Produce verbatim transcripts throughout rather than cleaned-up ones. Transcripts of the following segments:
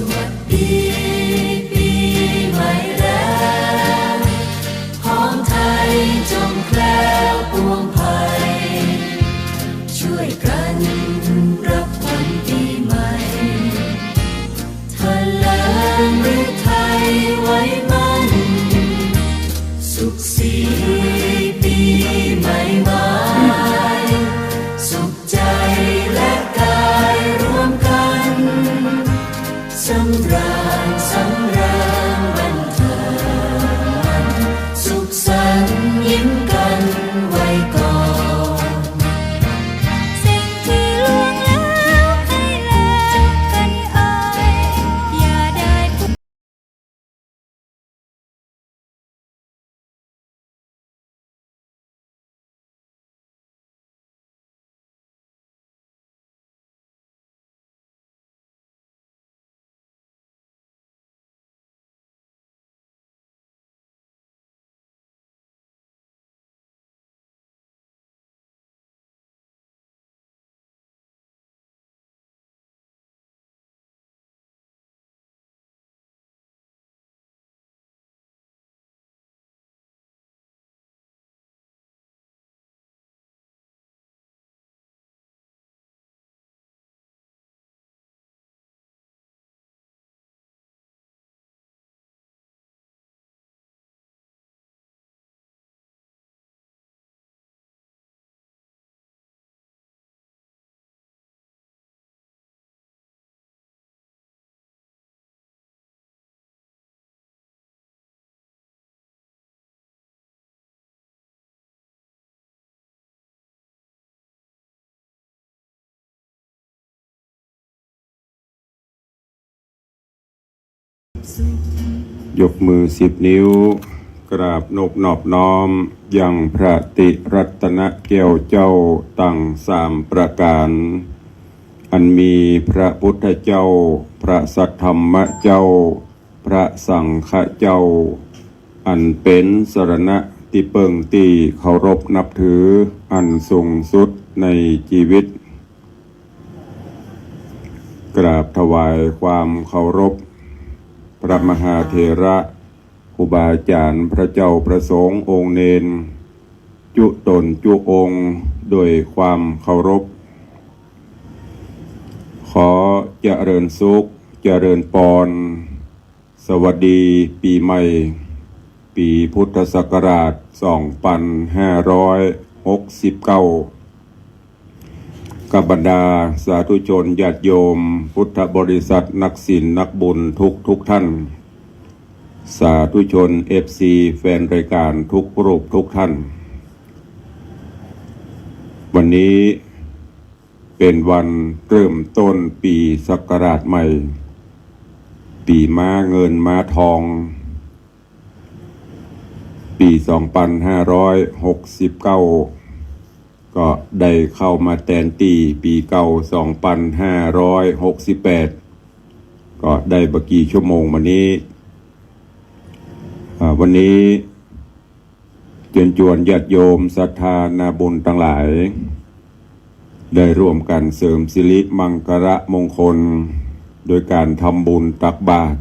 สวัสดีปีใหม่แล้ว ของไทยจงแคล้วปวงภัย ช่วยกันรับขวัญปีใหม่ เถลิงฤทัยไว้มั่น สุขศรีปีใหม่หมาย สุขใจและกายรวมกัน สำราญสำเริงบันเทิงมัน สุขสันต์ยิ้มกันไว้ก่อน สิ่งที่ล่วงแล้วให้แล้วกันเอ่ย อย่าได้ ยกมือสิบนิ้ว กราบนบนอบน้อมยังพระติรัตนแก้วเจ้าตังสามประก๋าน อันมีพระพุทธเจ้า พระสัทธรรมเจ้า พระสังฆเจ้า อันเป๋นสรณะตี้เปิ้งตี้เคารพนับถืออันสูงสุดในจีวิต กราบถวายความเคารพ พระมหาเถระ ครูบาอาจ๋ารย์ พระเจ้าพระสงฆ์องค์เณร จุ๊ต๋นจุ๊องค์ โดยความเคารพ ขอเจริญสุข เจริญปอน สวัสดีปี๋ใหม่ ปี๋พุทธศักราชสองปันห้าร้อยหกสิบเก้า กับบรรดาสาธุชนญาติโยม พุทธบริษัท นักศีล นักบุญทุกทุกท่าน สาธุชน เอฟซี แฟนรายก๋านทุกรูปทุกท่าน วันนี้ เป๋นวันเริ่มต้นปี๋ศักราชใหม่ ปี๋ม้าเงินม้าทอง ปี๋สองปันห้าร้อยหกสิบเก้า ก็ได้เข้ามาแตนตี้ปี๋เก่าสองปันห้าร้อยหกสิบแปด ก็ได้บ่กี่ชั่วโมงมานี้ อ่า วันนี้ เจิญจวนญาติโยมศรัทธานาบุญตังหลาย ได้ร่วมกั๋นเสริมสิริมังคละมงคล โดยก๋านทำบุญตักบาตร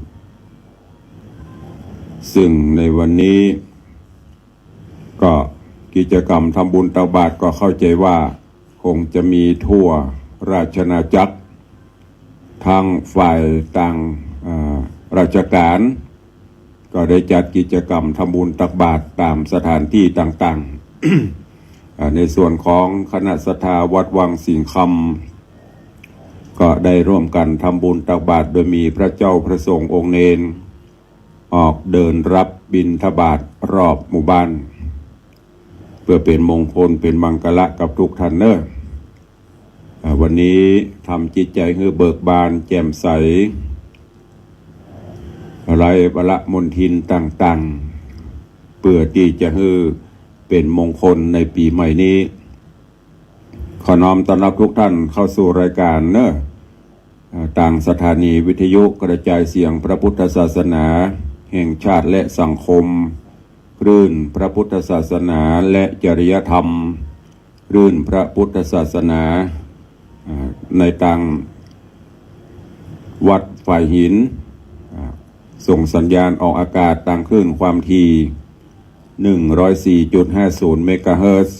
ซึ่งในวันนี้ ก็กิจกรรมทำบุญตักบาตรก็เข้าใจ๋ว่า คงจะมีทั่วราชอาณาจักร ทั้งฝ่ายต่าง อ่า ราชก๋าน ก็ได้จัดกิจกรรมทำบุญตักบาตรต๋ามสถานตี้ต่างๆ อ่า ในส่วนของคณะศรัทธาวัดวังสิงห์คำ ก็ได้ร่วมกั๋นทำบุญตักบาตร โดยมีพระเจ้าพระสงฆ์องค์เณร ออกเดินรับบิณฑบาตรรอบหมู่บ้าน เปื้อเป๋นมงคลเป๋นมังคละกับทุกท่านเน่อ อ่า วันนี้ทำจิตใจ๋หื้อเบิกบานแจ่มใส ไร้วะละมลทินต่างๆ เปื้อตี้จะหื้อเป๋นมงคลในปี๋ใหม่นี้ ขอน้อมต้อนรับทุกท่านเข้าสู่รายการเน่อ อ่า ตางสถานีวิทยุกระจายเสียงพระพุทธศาสนาแห่งชาติและสังคม คลื่นพระพุทธศาสนาและจริยธรรม คลื่นพระพุทธศาสนา อ่า ในตาง วัดฝายหิน อ่า ส่งสัญญาณออกอากาศตางคลื่นความถี่ หนึ่งร้อยสี่จุดห้าศูนย์เมกะเฮิรตซ์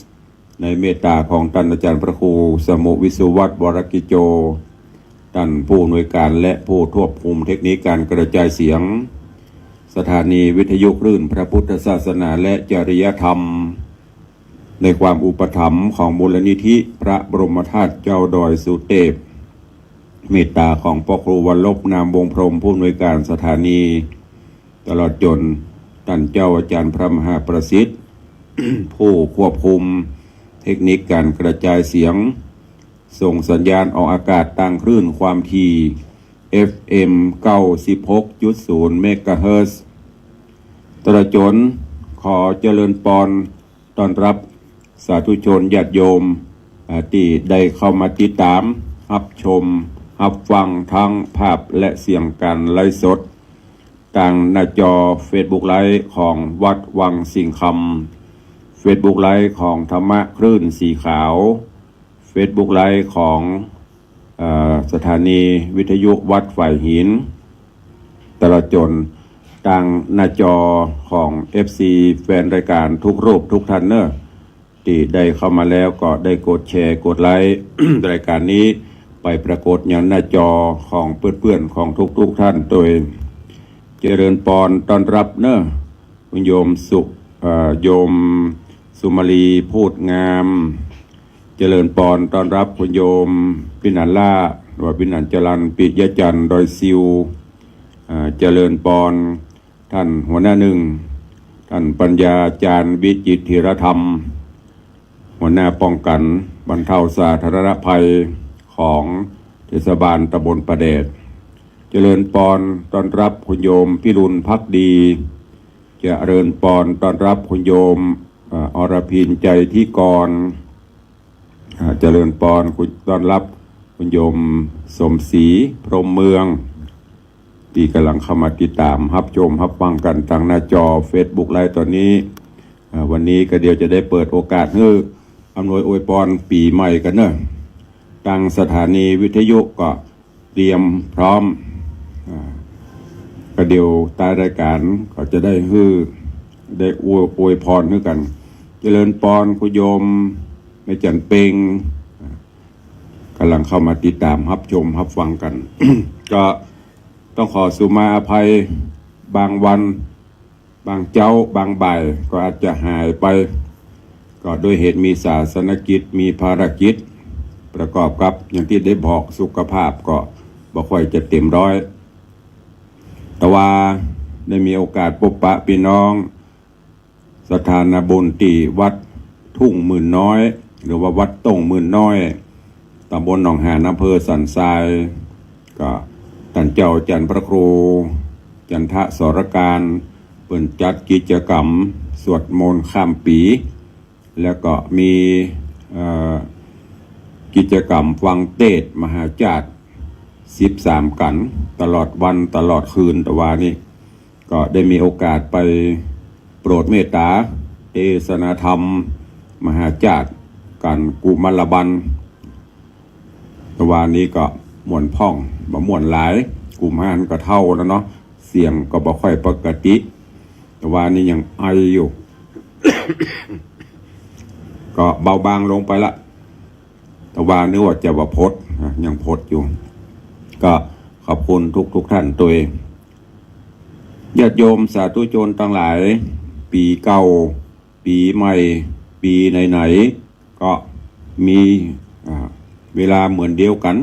ในเมตต๋าของต้านอาจ๋ารย์พระครูสมุห์ วิศวัฒน์ วรกิจโจ ต้านผู้อำนวยการและผู้ควบคุมเทคนิคการกระจายเสียง สถานีวิทยุคลื่นพระพุทธศาสนาและจริยธรรม ในความอุปถัมภ์ของมูลนิธิพระบรมธาตุเจ้าดอยสุเตพ เมตต๋าของพระครูวรรณรบ นามวงศ์พรหม ผู้อำนวยการสถานี ตลอดจ๋นต้านเจ้าอาจ๋ารย์พระมหาประสิทธิ์ ผู้ควบคุมเทคนิคการกระจายเสียง ส่งสัญญาณออกอากาศตางคลื่นความถี่ เอฟเอ็ม เก้าสิบหกจุดศูนย์เมกะเฮิรตซ์ ตลอดจ๋นขอเจริญปอน ต้อนฮับสาธุชนญาติโยม อ่า ตี้ได้เข้ามาติดต๋าม ฮับชม ฮับฟังทั้งภาพและเสียงก๋านไลฟ์สด ตางหน้าจอเฟซบุ๊กไลฟ์ของวัดวังสิงห์คำ เฟซบุ๊กไลฟ์ของธรรมะคลื่นสีขาว เฟซบุ๊กไลฟ์ของ เอ่อ สถานีวิทยุวัดฝายหิน ตลอดจ๋นตางหน้าจอของเอฟซี แฟนรายก๋านทุกรูปทุกท่านเน่อ ตี้ได้เข้ามาแล้วก็ได้กดแชร์ กดไลค์ รายก๋านนี้ไปปรากฏยังหน้าจอของเปื้อนๆ ของทุกๆ ท่าน โดยเจริญปอนต้อนฮับเน่อ คุณโยมสุ เอ่อ โยมสุมาลี พูดงาม เจริญปอนต้อนฮับคุณโยมปินันล่า หรือว่าปินันจรัญ ปิยะจันทร์ ดอยซิว อ่า เจริญปอนต้านหัวหน้าหนึ่ง ต้านปัญญาจารย์ วิจิตรธีรธรรม หัวหน้าป้องกั๋นบรรเทาสาธารณภัยของเทศบาลตำบลป่าแดด เจริญปอนต้อนฮับคุณโยมพิรุณภักดี เจริญปอนต้อนฮับคุณโยม เอ่อ อรพิน ใจธิกร อ่า เจริญปอน คุณ ต้อนฮับคุณโยมสมศรี พรหมเมือง ตี้ก่ำลังเข้ามาติดต๋าม ฮับชม ฮับฟังกั๋นตางหน้าจอเฟซบุ๊กไลฟ์ต๋อนนี้ อ่า วันนี้ก็เดี๋ยวจะได้เปิดโอกาสหื้ออำนวยอวยปอนปี๋ใหม่กั๋นเน่อ ตางสถานีวิทยุก็เตรียมพร้อม อ่า ก็เดี๋ยวท้ายรายก๋านก็จะได้หื้อ ได้อวย อวยปอนหื้อกั๋น เจริญปอนคุณโยมแม่จั๋นเพ็ง อ่า ก่ำลังเข้ามาติดต๋าม ฮับชม ฮับฟังกั๋น ก็ต้องขอสุมาอภัย บางวัน บางเจ๊า บางบ่าย ก็อาจจะหายไป ก็ด้วยเหตุมีศาสนกิจ มีภารกิจ ประกอบกับอย่างตี้ได้บอก สุขภาพก็บ่ค่อยจะเต๋มร้อย แต่ว่าได้มีโอกาสปบปะปี้น้อง ศรัทธานาบุญตี้วัดทุ่งหมื่นน้อย หรือว่าวัดต้งหมื่นน้อย ต๋ำบลหนองหาน อำเภอสันทราย ก็ต้านเจ้าอาจ๋ารย์พระครู จันทะสรการ เปิ้นจัดกิจกรรมสวดมนต์ข้ามปี๋ แล้วก็มี เอ่อ กิจกรรมฟังเตสน์มหาจ๊าด สิบสามกั๋น ตลอดวันตลอดคืน ตะวานี้ ก็ได้มีโอกาสไปโปรดเมตต๋า เตสนาธรรม มหาจ๊าด กั๋นกุมารบัล ตะวานี้ก็ม่วนพ่อง บ่ม่วนหลาย กุมารก็เฒ่าแล้วเนาะ เสียงก็บ่ค่อยปกติ ตะวานี้ยังไออยู่ ก็เบาบางลงไปละ ตะวานึกว่าจะบ่ผด นะ ยังผดอยู่ ก็ขอบคุณทุกๆ ท่านตวย ญาติโยมสาธุชนตังหลาย ปี๋เก่า ปี๋ใหม่ ปี๋ไหนๆ ก็มี อ่า เวลาเหมือนเดียวกั๋น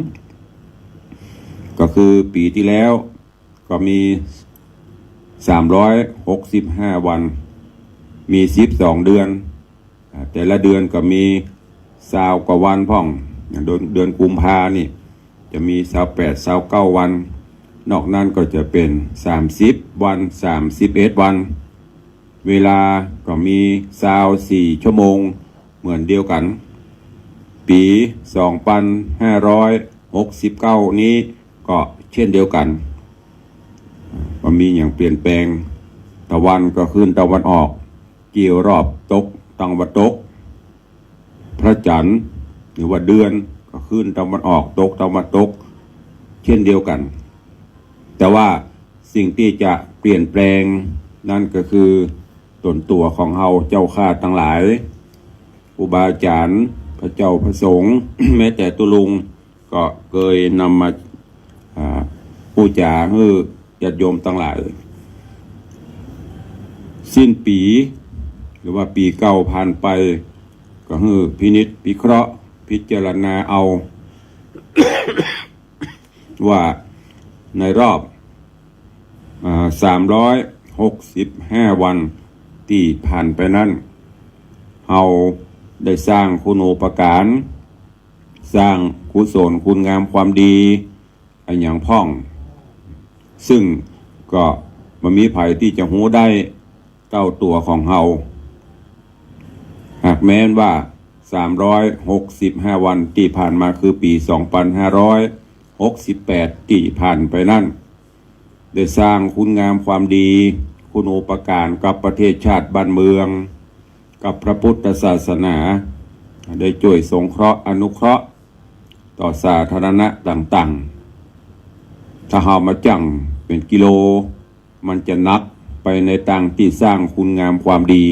ก็คือปี๋ตี้แล้วก็มี สามร้อยหกสิบห้าวัน มี สิบสองเดือน อ่า แต่ละเดือนก็มี ซาวกว่าวันพ่อง อย่างเดือน เดือนกุมภานี่ จะมี ซาวแปด ซาวเก้าวัน นอกนั้นก็จะเป๋น สามสิบวัน สามสิบเอ็ดวัน เวลาก็มี ซาวสี่ชั่วโมง เหมือนเดียวกั๋น ปี๋สองปันห้าร้อยหกสิบเก้านี้ก็เช่นเดียวกั๋น บ่มีหยังเปลี่ยนแปลง ตะวันก็ขึ้นตะวันออก เกี่ยวรอบตกตะวันตก พระจันทร์หรือว่าเดือนก็ขึ้นตะวันออกตกตะวันตก เช่นเดียวกั๋น แต่ว่าสิ่งตี้จะเปลี่ยนแปลงนั้นก็คือต๋นตั๋วของเฮาเจ้าข้าตังหลาย ครูบาอาจ๋ารย์ พระเจ้าพระสงฆ์ แม้แต่ตุ๊ลุงก็เกยนำมา อ่า พูดจ๋าหื้อญาติโยมตังหลาย สิ้นปี๋ หรือว่าปี๋เก่าผ่านไป ก็หื้อพินิจพิเคราะห์พิจารณาเอา ว่าในรอบ อ่า สามร้อยหกสิบห้าวันตี้ผ่านไปนั้น เฮาได้สร้างคุณูปการ สร้างกุศลคุณงามความดีอะหยังพ่อง ซึ่งก็บ่มีใผตี้จะฮู้ได้เต้าตั๋วของเฮา หากแม้นว่า สามร้อยหกสิบห้าวันตี้ผ่านมา คือปี๋สองปันห้าร้อยหกสิบแปดตี้ผ่านไปนั้น ได้สร้างคุณงามความดี คุณูปการกับประเทศชาติบ้านเมือง กับพระพุทธศาสนา ได้จ้วยสงเคราะห์อนุเคราะห์ต่อสาธารณะต่างๆ ถ้าเฮามาจั่งเป๋นกิโล มันจะหนักไปในตางตี้สร้างคุณงามความดี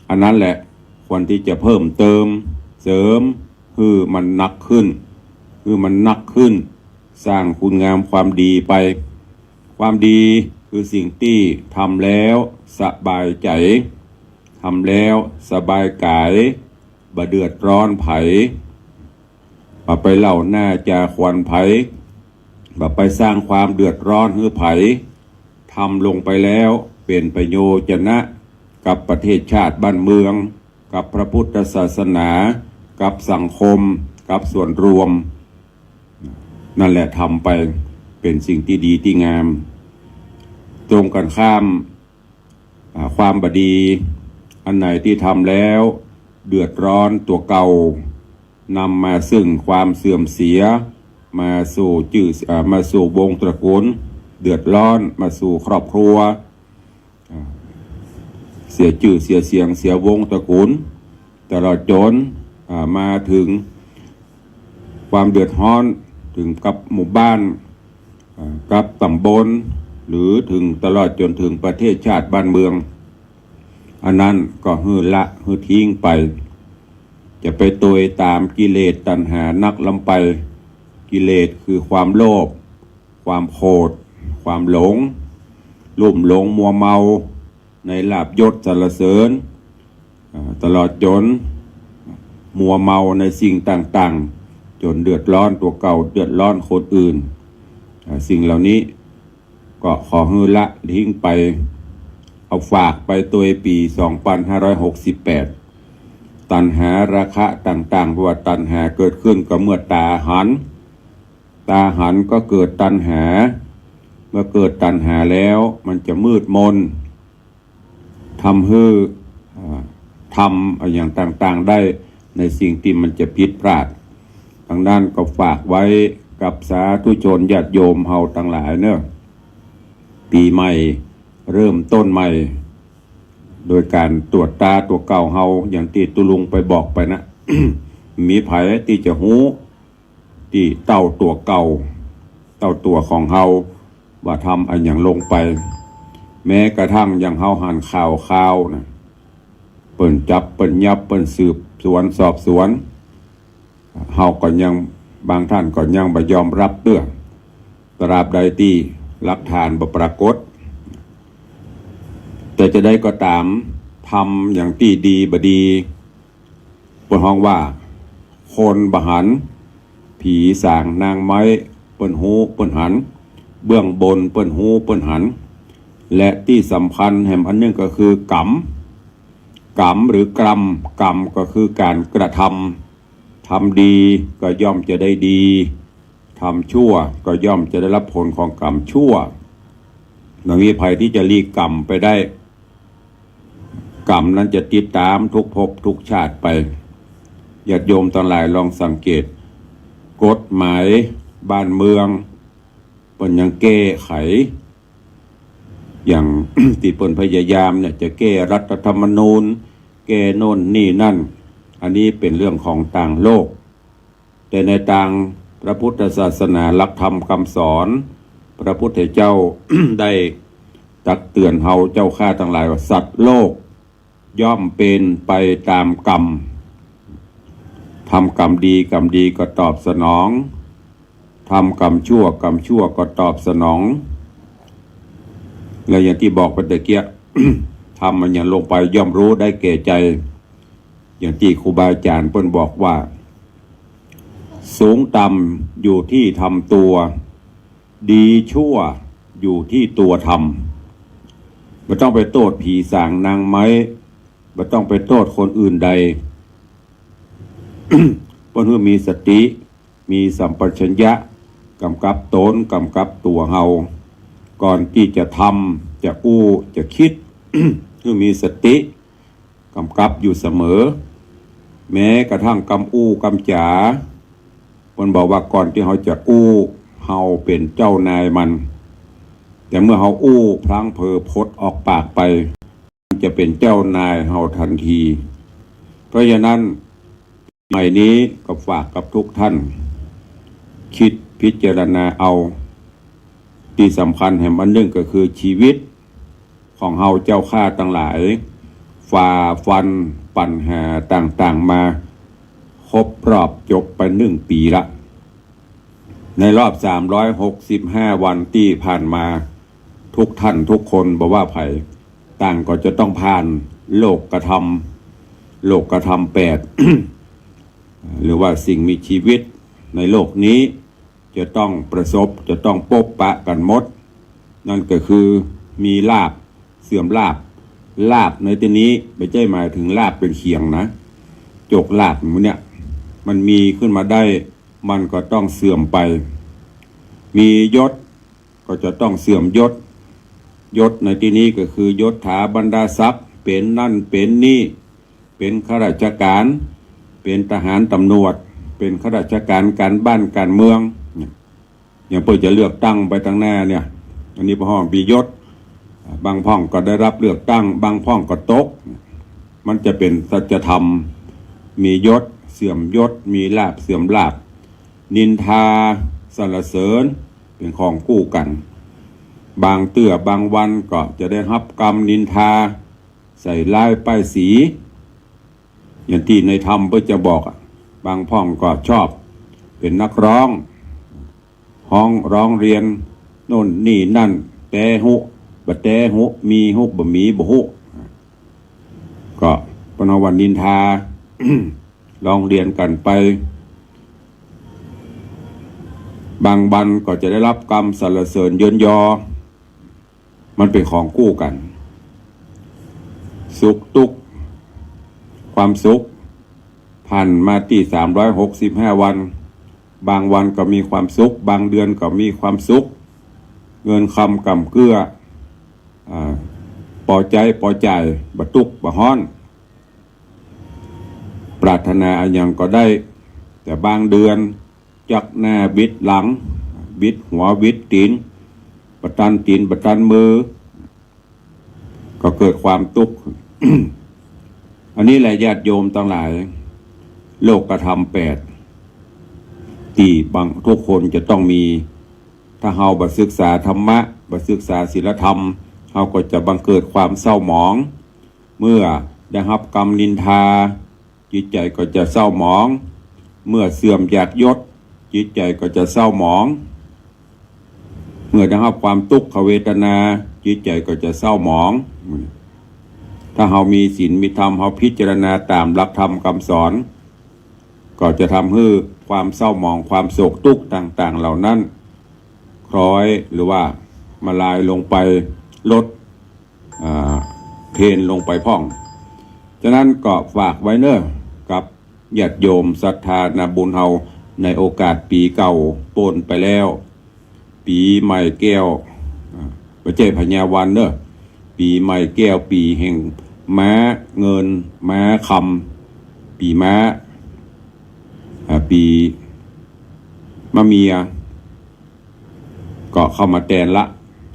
อันนั้นแหละควรตี้จะเพิ่มเติม เสริม หื้อมันหนักขึ้น หื้อมันหนักขึ้น สร้างคุณงามความดีไป ความดีคือสิ่งตี้ทำแล้วสบายใจ๋ ทำแล้วสบายก๋าย บ่เดือดร้อนใผ บ่ไปเล่าหน้าจ๋าขวัญใผ บ่ไปสร้างความเดือดร้อนหื้อใผ ทำลงไปแล้วเป๋นประโยชนะกับประเทศชาติบ้านเมือง กับพระพุทธศาสนา กับสังคม กับส่วนรวม นั่นแหละทำไปเป๋นสิ่งตี้ดีตี้งาม ตรงกันข้าม อ่า ความบ่ดี อันไหนตี้ทำแล้วเดือดร้อนตั๋วเก่า นำมาซึ่งความเสื่อมเสีย มาสู่จื้อ อ่า มาสู่วงศ์ตระกูล เดือดร้อน มาสู่ครอบครัว อ่า เสียจื้อเสียเสียง เสียวงศ์ตระกูล ตลอดจ๋น อ่า มาเถิงความเดือดร้อน เถิงกับหมู่บ้าน อ่า กับต๋ำบล หรือเถิงตลอดจ๋นเถิงประเทศชาติบ้านเมือง อันนั้นก็หื้อละหื้อทิ้งไป จะไปตวยต๋ามกิเลสตัณหานักล้ำไป กิเลสคือความโลภ ความโขด ความหลง ลุ่มหลงมัวเมาในลาภยศสรรเสริญ อ่า ตลอดจ๋นมัวเมาในสิ่งต่างๆ จ๋นเดือดร้อนตั๋วเก่า เดือดร้อนคนอื่น อ่า สิ่งเหล่านี้ก็ขอหื้อละทิ้งไป เอาฝากไปตวยปี๋สองปันห้าร้อยหกสิบแปด ตัณหาราคะต่างๆ เพราะว่าตัณหาเกิดขึ้นก็เมื่อต๋าหัน ต๋าหันก็เกิดตัณหา เมื่อเกิดตัณหาแล้วมันจะมืดมน ทำหื้อ อ่า ทำอะหยังต่างๆ ได้ในสิ่งตี้มันจะผิดพลาด ดังนั้นก็ฝากไว้กับสาธุชนญาติโยมเฮาตังหลายเนาะ ปี๋ใหม่เริ่มต้นใหม่ โดยก๋านตรวจตราตั๋วเก่าเฮา อย่างตี้ตุ๊ลุงไปบอกไปนะ มีใผตี้จะฮู้ ตี้เต้าตั๋วเก่า เต้าตั๋วของเฮา ว่าทำอะหยังลงไป แม้กระทั่งอย่างเฮาหันข่าวคราวนะ เปิ้นจับ เปิ้นยับ เปิ้นสืบสวนสอบสวน เฮาก็ยัง บางต้านก็ยังบ่ยอมฮับเตื้อ ตราบใดตี้หลักฐานบ่ปรากฏ แต่จะใดก็ต๋าม ทำอย่างตี้ดีบ่ดี เปิ้นฮ้องว่า คนบ่หัน ผีสางนางไม้ เปิ้นฮู้เปิ้นหัน เบื้องบนเปิ้นฮู้เปิ้นหัน และตี้สำคัญแหมอันนึ่งก็คือกรรม กรรมหรือกรรม กรรมก็คือก๋านกระทำ ทำดีก็ย่อมจะได้ดี ทำชั่วก็ย่อมจะได้ฮับผลของกรรมชั่ว บ่มีใผตี้จะหลีกกรรมไปได้ กรรมนั้นจะติดต๋ามทุกภพทุกชาติไป ญาติโยมตังหลายลองสังเกต กฎหมายบ้านเมือง เปิ้นยังแก้ไข อย่าง ตี้เปิ้นพยายามเนี่ยจะแก้รัฐธรรมนูญ แก้โน่นนี่นั่น อันนี้เป๋นเรื่องของตางโลก แต่ในตางพระพุทธศาสนาหลักธรรมคำสอน พระพุทธเจ้า ได้ตักเตือนเฮาเจ้าข้าตังหลายว่า สัตว์โลกย่อมเป๋นไปต๋ามกรรม ทำกรรมดี กรรมดีก็ตอบสนอง ทำกรรมชั่ว กรรมชั่วก็ตอบสนอง และอย่างตี้บอกไปตะเกียะ ทำอันหยังลงไปย่อมฮู้ได้แก่ใจ๋ อย่างตี้ครูบาอาจ๋ารย์เปิ้นบอกว่า สูงต่ำอยู่ที่ทำตัว ดีชั่วอยู่ที่ตัวทำ บ่ต้องไปโต้ษผีสางนางไม้ บ่ต้องไปโต้ษคนอื่นใด เปิ้นหื้อมีสติ มีสัมปชัญญะ ก๋ำกับต๋น ก๋ำกับตั๋วเฮา ก่อนตี้จะทำ จะอู้ จะกึ๊ด หื้อมีสติ ก๋ำกับอยู่เสมอ แม้กระทั่งกำอู้กำจ๋า เปิ้นบอกว่าก่อนตี้เฮาจะอู้ เฮาเป๋นเจ้านายมัน แต่เมื่อเฮาอู้พลั้งเผลอผดออกปากไป มันจะเป๋นเจ้านายเฮาทันที เพราะฉะนั้น ใหม่นี้ก็ฝากกับทุกท่าน กึ๊ดพิจารณาเอา ตี้สำคัญแหมอันนึ่งก็คือชีวิตของเฮาเจ้าข้าตังหลาย ฝ่าฟันปัญหาต่างๆ มา ครบรอบจบไปนึ่งปี๋ละ ในรอบสามร้อยหกสิบห้าวันตี้ผ่านมา ทุกท่านทุกคนบ่ว่าใผ ต่างก็จะต้องผ่านโลกธรรม โลกธรรมแปด หรือว่าสิ่งมีชีวิตในโลกนี้ จะต้องประสบ จะต้องปบปะกั๋นหมด นั่นก็คือมีลาภ เสื่อมลาภ ลาภในตี้นี้บ่ใจ้หมายเถิงลาภเป๋นเขียงนะ โจกลาภหมู่เนี่ย มันมีขึ้นมาได้ มันก็ต้องเสื่อมไป มียศ ก็จะต้องเสื่อมยศ ยศในตี้นี้ก็คือยศถาบรรดาศักดิ์ เป๋นนั่นเป๋นนี่ เป๋นข้าราชก๋าน เป๋นทหารตำรวจ เป๋นข้าราชก๋านก๋านบ้านก๋านเมือง อย่างเปิ้นจะเลือกตั้งไปตังหน้าเนี่ย อันนี้เปิ้นฮ้องมียศ บางพ่องก็ได้รับเลือกตั้ง บางพ่องก็ตก มันจะเป๋นสัจธรรม มียศเสื่อมยศ มีลาภเสื่อมลาภ นินทาสรรเสริญเป๋นของกู้กั๋น บางเตื้อบางวันก็จะได้ฮับกำนินทา ใส่ร้ายป้ายสี อย่างตี้ในธรรมเปิ้นจะบอกอะ บางพ่องก็ชอบเป๋นนักฮ้อง ฮ้องร้องเรียนโน่นนี่นั่น แต๊ฮู้ บ่แต๊ฮู้ มีฮู้ บ่มี บ่ฮู้ ก็เปิ้นฮ้องว่านินทา ร้องเรียนกั๋นไป บางวันก็จะได้ฮับกำสรรเสริญเยินยอ มันเป๋นของกู้กั๋น สุขตุ๊กข์ ความสุข ผ่านมาตี้สามร้อยหกสิบห้าวัน บางวันก็มีความสุข บางเดือนก็มีความสุข เงินคำก่ำเกื้อ อ่า ปอใจ๊ปอจ่าย บ่ตุ๊กข์บ่ฮ้อน ปรารถนาอะหยังก็ได้ แต่บางเดือน จักหน้าบิดหลัง บิดหัวบิดตี๋น บ่ตันตี๋นบ่ตันมือ ก็เกิดความตุ๊กข์ อันนี้แหละญาติโยมตังหลาย โลกธรรมแปด ตี้บาง ทุกคนจะต้องมี ถ้าเฮาบ่ศึกษาธรรมะ บ่ศึกษาศีลธรรม เฮาก็จะบังเกิดความเศร้าหมอง เมื่อได้ฮับกำนินทา จิตใจ๋ก็จะเศร้าหมอง เมื่อเสื่อมจากยศ จิตใจ๋ก็จะเศร้าหมอง เมื่อได้ฮับความตุ๊กขเวทนา จิตใจ๋ก็จะเศร้าหมอง ถ้าเฮามีศีลมีธรรม เฮาพิจารณาต๋ามหลักธรรมกำสอน ก็จะทำหื้อความเศร้าหมอง ความโศกตุ๊กข์ต่างๆ เหล่านั้น คล้อยหรือว่ามาลายลงไป ลด อ่า เพนลงไปพ่อง ฉะนั้นก็ฝากไว้เน่อ กับญาติโยมศรัทธานาบุญเฮา ในโอกาสปี๋เก่าป๊นไปแล้ว ปี๋ใหม่แก้ว อ่า บ่ใจ้พญาวันเน่อ ปี๋ใหม่แก้ว ปี๋แห่งม้าเงิน ม้าคำ ปี๋ม้า อ่า ปี๋มะเมีย ก็เข้ามาแตนละ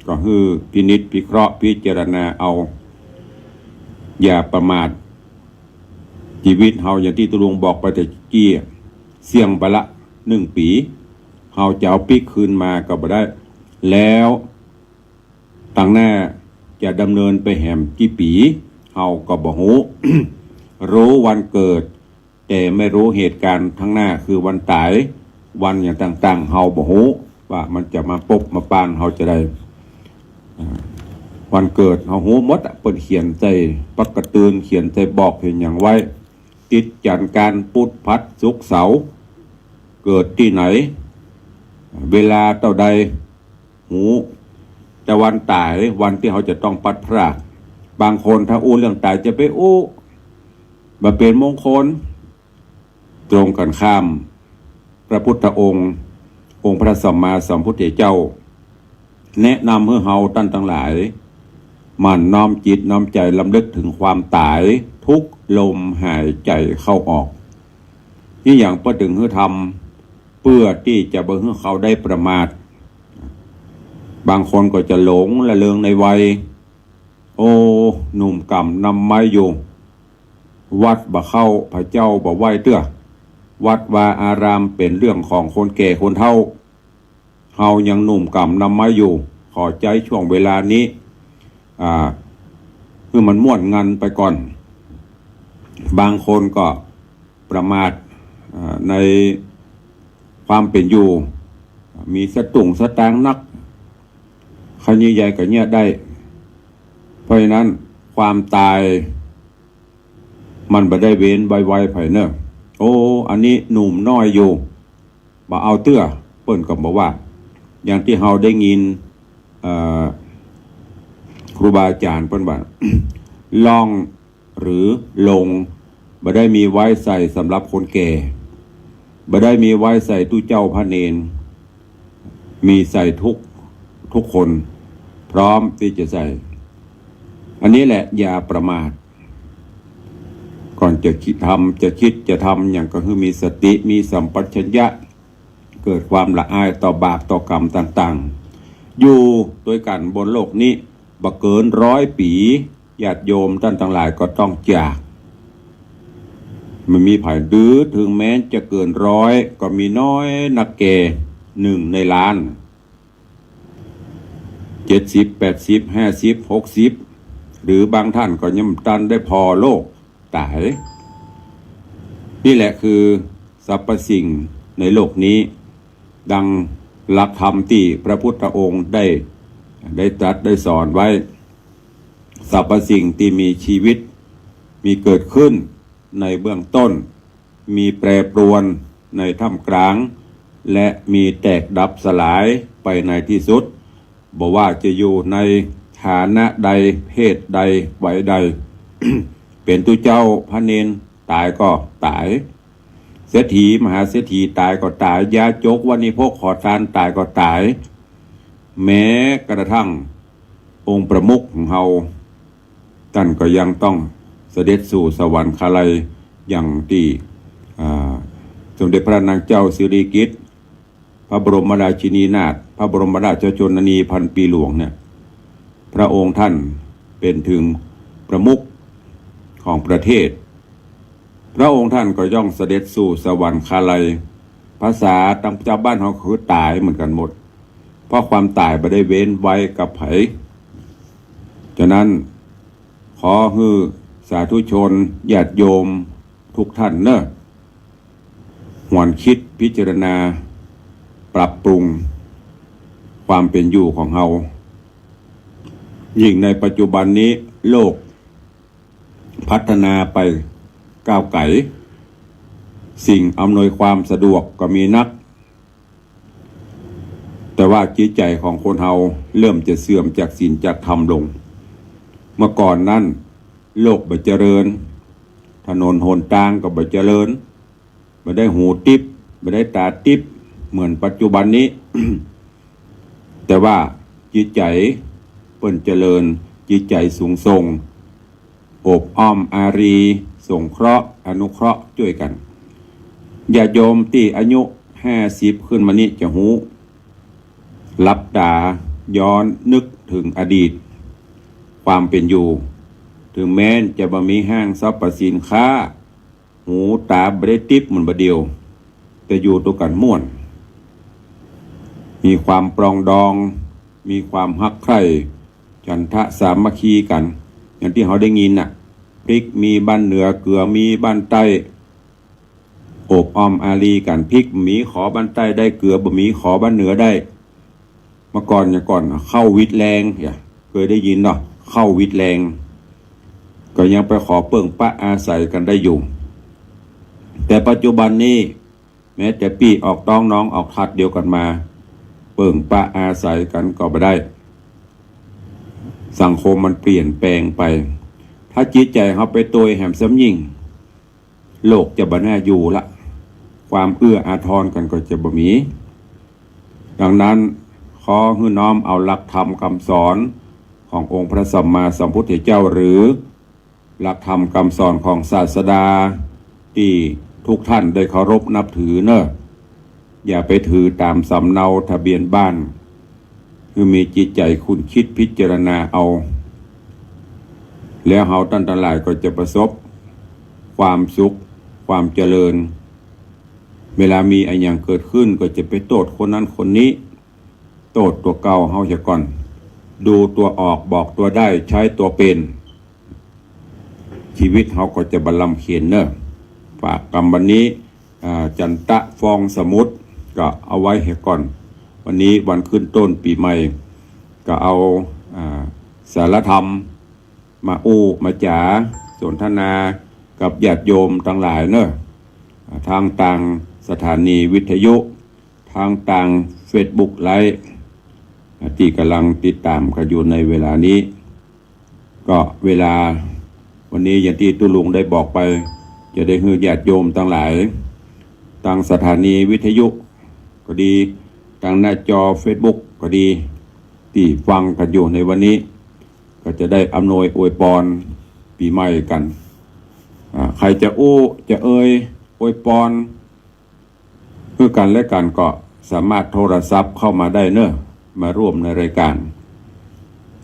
ก็หื้อพินิจพิเคราะห์พิจารณาเอา อย่าประมาท จีวิตเฮาอย่างตี้ตุ๊ลุงบอกไปตะกี้ เสี่ยงไปละนึ่งปี๋ เฮาจะเอาปิ๊กคืนมาก็บ่ได้ แล้วตังหน้าจะดำเนินไปแหมกี่ปี๋ เฮาก็บ่ฮู้ ฮู้วันเกิด แต่ไม่ฮู้เหตุก๋ารณ์ตังหน้าคือวันต๋าย วันหยังต่างๆ เฮาบ่ฮู้ว่ามันจะมาปบมาปานเฮาจะใด อ่า วันเกิดเฮาฮู้หมดอะ เปิ้นเขียนใส่ปึกก๋าตื่น เขียนใส่บอกเห็นหยังไว้ ติดจันทร์อังคาร พุธพฤหัสศุกร์เสาร์ เกิดตี้ไหน เวลาเต้าใด ฮู้ แต่วันต๋าย วันตี้เฮาจะต้องพลัดพราก บางคนถ้าอู้เรื่องต๋ายจะไปอู้ บ่เป๋นมงคล ตรงกันข้าม พระพุทธองค์ องค์พระสัมมาสัมพุทธเจ้า แนะนำหื้อเฮาต้านตังหลาย หมั่นน้อมจิตน้อมใจ๋รำลึกเถิงความต๋าย ทุกลมหายใจ๋เข้าออก นี่หยังเปิ้นเถิงหื้อทำ เปื้อตี้จะบ่หื้อเฮาได้ประมาท บางคนก็จะหลงละเริงในวัย โอ้ หนุ่มก่ำนำไม้อยู่ วัดบ่เข้า พระเจ้าบ่ไหว้เตื้อ วัดวาอารามเป๋นเรื่องของคนแก่คนเฒ่า เฮายังหนุ่มก่ำนำไม้อยู่ ขอใจ๊ช่วงเวลานี้ อ่า หื้อมันม่วนงันไปก่อน บางคนก็ประมาท อ่า ในความเป๋นอยู่ มีสตุ้งสตางค์นัก ใค่เยียะใยก็เยียะได้ เพราะฉะนั้นความต๋าย มันบ่ได้เว้นไวๆ ใผเน่อ โอ้ อันนี้หนุ่มน้อยอยู่ บ่เอาเตื้อ เปิ้นก็บ่ว่า อย่างตี้เฮาได้ยิน เอ่อ ครูบาอาจ๋ารย์เปิ้นว่า ล่องหรือลง บ่ได้มีไว้ใส่สำหรับคนแก่ บ่ได้มีไว้ใส่ตุ๊เจ้าพระเณร มีใส่ทุก ทุกคน พร้อมตี้จะใส่ อันนี้แหละอย่าประมาท ก่อนจะคิดทำ จะคิดจะทำหยังก็หื้อมีสติ มีสัมปชัญญะ เกิดความละอายต่อบาปต่อกรรมต่างๆ อยู่ตวยกั๋นบนโลกนี้ บ่เกินร้อยปี๋ ญาติโยมต้านตังหลายก็ต้องจาก บ่มีใผดื้อ เถิงแม้นจะเกินร้อย ก็มีน้อยนักแก่ หนึ่งในล้าน เจ็ดสิบ แปดสิบ ห้าสิบ หกสิบ หรือบางต้านก็ยังบ่ตันได้ผ่อโลกต๋าย นี่แหละคือสรรพสิ่งในโลกนี้ ดังหลักธรรมตี้พระพุทธองค์ได้ ได้ตรัสได้สอนไว้ สรรพสิ่งตี้มีชีวิต มีเกิดขึ้นในเบื้องต้น มีแปรปรวนในท่ามกลาง และมีแตกดับสลายไปในตี้สุด บ่ว่าจะอยู่ในฐานะใด เพศใด วัยใด เป๋นตุ๊เจ้าพระเณร ต๋ายก็ต๋าย เศรษฐีมหาเศรษฐีต๋ายก็ต๋าย ยาจกวณิพกขอตานต๋ายก็ต๋าย แม้กระทั่งองค์ประมุขของเฮา ต้านก็ยังต้องเสด็จสู่สวรรคาลัย อย่างตี้ อ่า สมเด็จพระนางเจ้าสิริกิติ์ พระบรมราชินีนาถ พระบรมราชชนนีพันปีหลวงเนี่ย พระองค์ท่านเป๋นเถิงประมุขของประเทศ พระองค์ท่านก็ย่อมเสด็จสู่สวรรคาลัย ภาษาตางจาวบ้านเฮาคือต๋ายเหมือนกั๋นหมด เพราะความต๋ายบ่ได้เว้นไว้กับใผ ฉะนั้นขอหื้อสาธุชนญาติโยมทุกท่านเน่อ หวนคิดพิจารณาปรับปรุงความเป๋นอยู่ของเฮา ยิ่งในปัจจุบันนี้โลกพัฒนาไปก้าวไก๋ สิ่งอำนวยความสะดวกก็มีนัก แต่ว่าจิตใจ๋ของคนเฮาเริ่มจะเสื่อมจากศีลจากธรรมลง เมื่อก่อนนั้นโลกบ่เจริญ ถนนหนตางก็บ่เจริญ บ่ได้หูติ๊บ บ่ได้ต๋าติ๊บเหมือนปัจจุบันนี้ แต่ว่าจิตใจ๋เปิ้นเจริญ จิตใจ๋สูงส่ง โอบอ้อมอารี สงเคราะห์ อนุเคราะห์จ้วยกั๋น ญาติโยมตี้อายุห้าสิบขึ้นมานี้จะฮู้ หลับต๋าย้อนนึกเถิงอดีต ความเป๋นอยู่ เถิงแม้นจะบ่มีห้างสรรพสินค้า หูต๋าบ่ได้ติ๊บเหมือนบ่าเดี่ยว แต่อยู่ตวยกั๋นม่วน มีความปรองดอง มีความฮักใคร่ ฉันทะสามัคคีกั๋น อย่างตี้เฮาได้ยินน่ะ พริกมีบ้านเหนือ เกือมีบ้านใต้ โอบอ้อมอารีกั๋น พริกบ่มีขอบ้านใต้ได้ เกือบ่มีขอบ้านเหนือได้ เมื่อก่อน อย่างก่อน ข้าวหวิดแลง เจ้า เกยได้ยินเนาะ ข้าวหวิดแลง ก็ยังไปขอเปิ้งปะอาศัยกั๋นได้อยู่ แต่ปัจจุบันนี้ แม้แต่ปี้ออกต๊องน้องออกธัดเดียวกั๋นมา เปิ้งปะอาศัยกั๋นก็บ่ได้ สังคมมันเปลี่ยนแปลงไป ถ้าจิตใจ๋เฮาไปตวยแหมซ้ำยิ่ง โลกจะบ่น่าอยู่ละ ความเอื้ออาทรกั๋นก็จะบ่มี ดังนั้น ขอหื้อน้อมเอาหลักธรรมกำสอนขององค์พระสัมมาสัมพุทธเจ้า หรือ หลักธรรมกำสอนของศาสดา ตี้ทุกท่านได้เคารพนับถือเน่อ อย่าไปถือต๋ามสำเนาทะเบียนบ้าน คือมีจิตใจ๋คุ้นคิดพิจารณาเอา แล้วเฮาต้านตังหลายก็จะประสบความสุข ความเจริญ เวลามีอะหยังเกิดขึ้นก็จะไปโต้ษคนนั้นคนนี้ โต้ษตั๋วเก่าเฮาเสียก่อน ดูตั๋วออก บอกตั๋วได้ ใจ๊ตั๋วเป๋น ชีวิตเฮาก็จะบ่ลำเข็ญเน่อ ฝากกำวันนี้ อ่า จันตะฟองสมุทร ก็เอาไว้เหียก่อน วันนี้วันขึ้นต้นปี๋ใหม่ ก็เอา อ่า สารธรรม มาอู้มาจ๋า สนทนากับญาติโยมตังหลายเน่อ อ่า ทางตางสถานีวิทยุ ทางตางเฟซบุ๊กไลฟ์ ตี้ก่ำลังติดต๋ามกั๋นอยู่ในเวลานี้ ก็เวลาวันนี้อย่างตี้ตุ๊ลุงได้บอกไป จะได้หื้อญาติโยมตังหลาย ตางสถานีวิทยุก็ดี ตางหน้าจอเฟซบุ๊กก็ดี ตี้ฟังกั๋นอยู่ในวันนี้ ก็จะได้อำนวยอวยปอนปี๋ใหม่กั๋น อ่า ใผจะอู้จะเอยอวยปอน หื้อกั๋นและกั๋นก็สามารถโทรศัพท์เข้ามาได้เน่อ มาร่วมในรายการ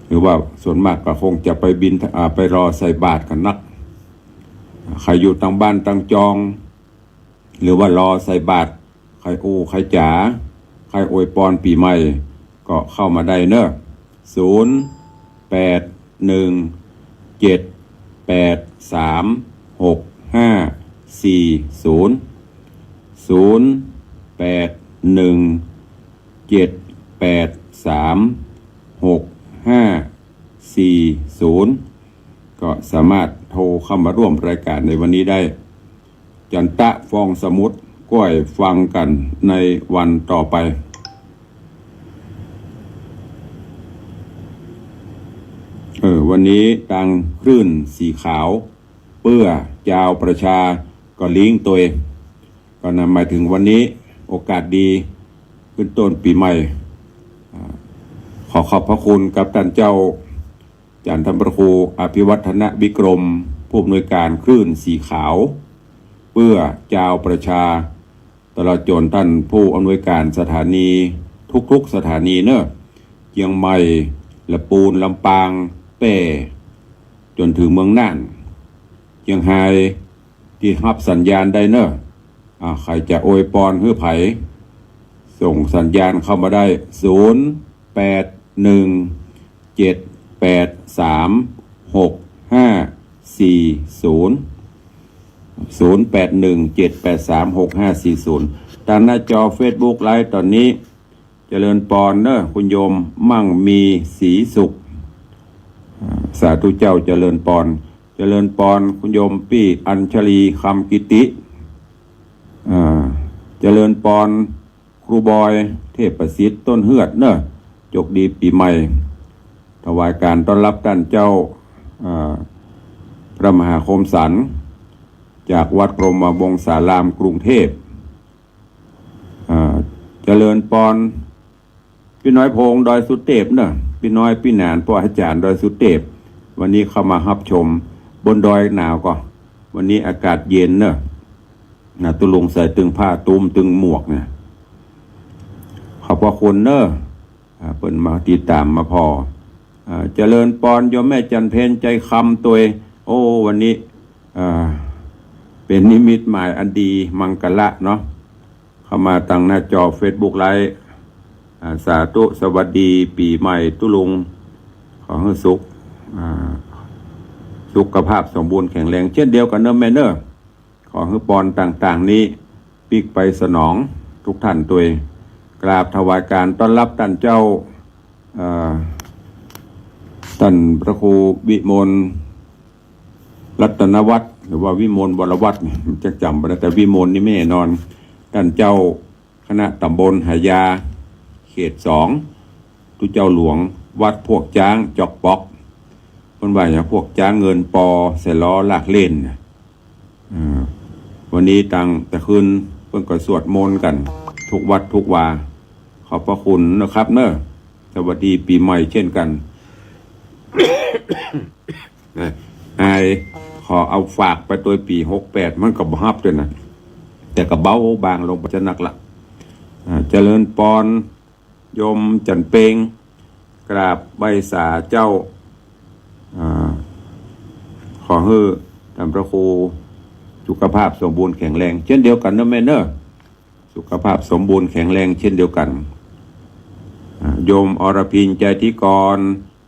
หรือว่าส่วนมากก็คงจะไปบิณฑ- อ่า ไปรอใส่บาตรกั๋นนัก ใผอยู่ตางบ้านตางจอง หรือว่ารอใส่บาตร ใผอู้ใผจ๋า ใผอวยปอนปี๋ใหม่ ก็เข้ามาได้เน่อ ศูนย์ แปด หนึ่ง เจ็ด แปด สาม หก ห้า สี่ ศูนย์ ศูนย์ แปด หนึ่ง เจ็ด แปด สาม หก ห้า สี่ ศูนย์ ก็สามารถโทรเข้ามาร่วมรายการในวันนี้ได้ จันตะฟองสมุทร ก้อยฟังกั๋นในวันต่อไป เออ วันนี้ตางคลื่นสีขาว เปื้อจาวประชา ก็ลิงก์ตวย ก็นั่นหมายเถิงวันนี้โอกาสดี ขึ้นต้นปี๋ใหม่ อ่า ขอขอบพระคุณกับต้านเจ้า อาจ๋ารย์ธรรมพระครูอภิวัฒนวิกรม ผู้อำนวยการคลื่นสีขาว เปื้อจาวประชา ตลอดจ๋นต้านผู้อำนวยการสถานีทุกๆสถานีเน่อ เจียงใหม่ ละปูน ลำปาง แป้ จ๋นเถิงเมืองน่าน เจียงฮาย ตี้ฮับสัญญาณได้เน่อ อ่า ใผจะอวยปอนหื้อใผ ส่งสัญญาณเข้ามาได้ ศูนย์ แปด หนึ่ง เจ็ด แปด สาม หก ห้า สี่ ศูนย์ ศูนย์ แปด หนึ่ง เจ็ด แปด สาม หก ห้า สี่ ศูนย์ ตางหน้าจอเฟซบุ๊กไลฟ์ต๋อนนี้ เจริญปอนเน่อ คุณโยมมั่งมีศรีสุข อ่า สาธุเจ้า เจริญปอน เจริญปอน คุณโยมปี้อัญชลี คำกิติ อ่า เจริญปอน ครูบอย เทพประสิทธิ์ ต้นเฮือดเน่อ โจคดีปี๋ใหม่ ถวายการต้อนรับต้านเจ้า อ่า พระมหาคมสันต์ จากวัดพรหมวงศาราม กรุงเทพฯ อ่า เจริญปอน ปี้น้อยพงษ์ ดอยสุเตพเน่อ ปี้น้อยปี้หนาน ป้ออาจ๋ารย์ ดอยสุเตพ วันนี้เข้ามาฮับชม บนดอยหนาวก่อ วันนี้อากาศเย็นเน่อ นะ ตุ๊ลุงใส่ตึงผ้าตุ้ม ตึงหมวกเนี่ย ขอบพระคุณเน่อ อ่า เปิ้นมาติดต๋ามมาผ่อ อ่า เจริญปอน โยมแม่จันเพ็ญ ใจคำตวย โอ้ วันนี้ อ่า เป๋นนิมิตหมายอันดี มังคละเนาะ เข้ามาตางหน้าจอเฟซบุ๊กไลฟ์ อ่า สาธุ สวัสดีปี๋ใหม่ตุ๊ลุง ขอหื้อสุข อ่า สุขภาพสมบูรณ์แข็งแรงเช่นเดียวกั๋นเน่อแม่เน่อ ขอหื้อปอนต่างๆ นี้ปิ๊กไปสนองทุกท่านตวย กราบถวายการต้อนรับต้านเจ้า เอ่อ ต้านพระครูวิมลรัตนวัฒน์ หรือว่าวิมลวรวัฒน์เนี่ย จะจ๋ำบ่ได้ แต่วิมลนี่แน่นอน ต้านเจ้า คณะต๋ำบลหายา เขตสอง ตุ๊เจ้าหลวง วัดพวกจ๊างจ๊อกป๊อก เปิ้นว่าหยัง พวกจ๊างเงินปอใส่ล้อลากเล่นน่ะ อ่า วันนี้ตังแต่คืนเปิ้นก็สวดมนต์กั๋น ทุกวัดทุกวา ขอบพระคุณนะครับเน่อ สวัสดีปี๋ใหม่เช่นกั๋น นะ ไอขอเอาฝากไปตวยปี๋หกแปด มันก็บ่ฮับตวยนะ แต่ก็เบาบางลงไปจะนักละ อ่า เจริญปอน โยมจันเปง กราบไหว้สาเจ้า อ่า ขอหื้อต้านพระครูสุขภาพสมบูรณ์แข็งแรงเช่นเดียวกั๋นเน่อแม่เน่อ สุขภาพสมบูรณ์แข็งแรงเช่นเดียวกั๋น อ่า โยมอรพิน ใจทิกร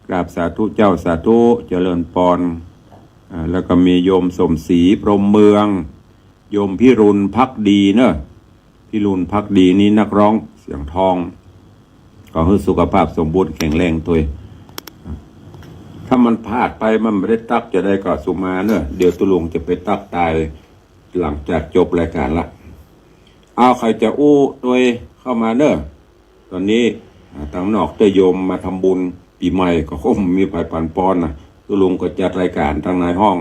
กราบสาธุเจ้า สาธุ เจริญปอน อ่า แล้วก็มีโยมสมศรี พรหมเมือง โยมพิรุณ ภักดีเน่อ พิรุณ ภักดีนี่นักร้องเสียงทอง ขอหื้อสุขภาพสมบูรณ์แข็งแรงตวย ถ้ามันพลาดไปมันบ่ได้ตั๊กจะใดก็สุมาเน่อ เดี๋ยวตุ๊ลุงจะไปตั๊กตายหลังจากจบรายการละ เอาใผจะอู้ตวยเข้ามาเน่อ ต๋อนนี้ อ่า ตังนอกเตื้อโยมมาทำบุญปี๋ใหม่ก็คงมีใผปันปอนนะ ตุ๊ลุงก็จัดรายการตังในห้อง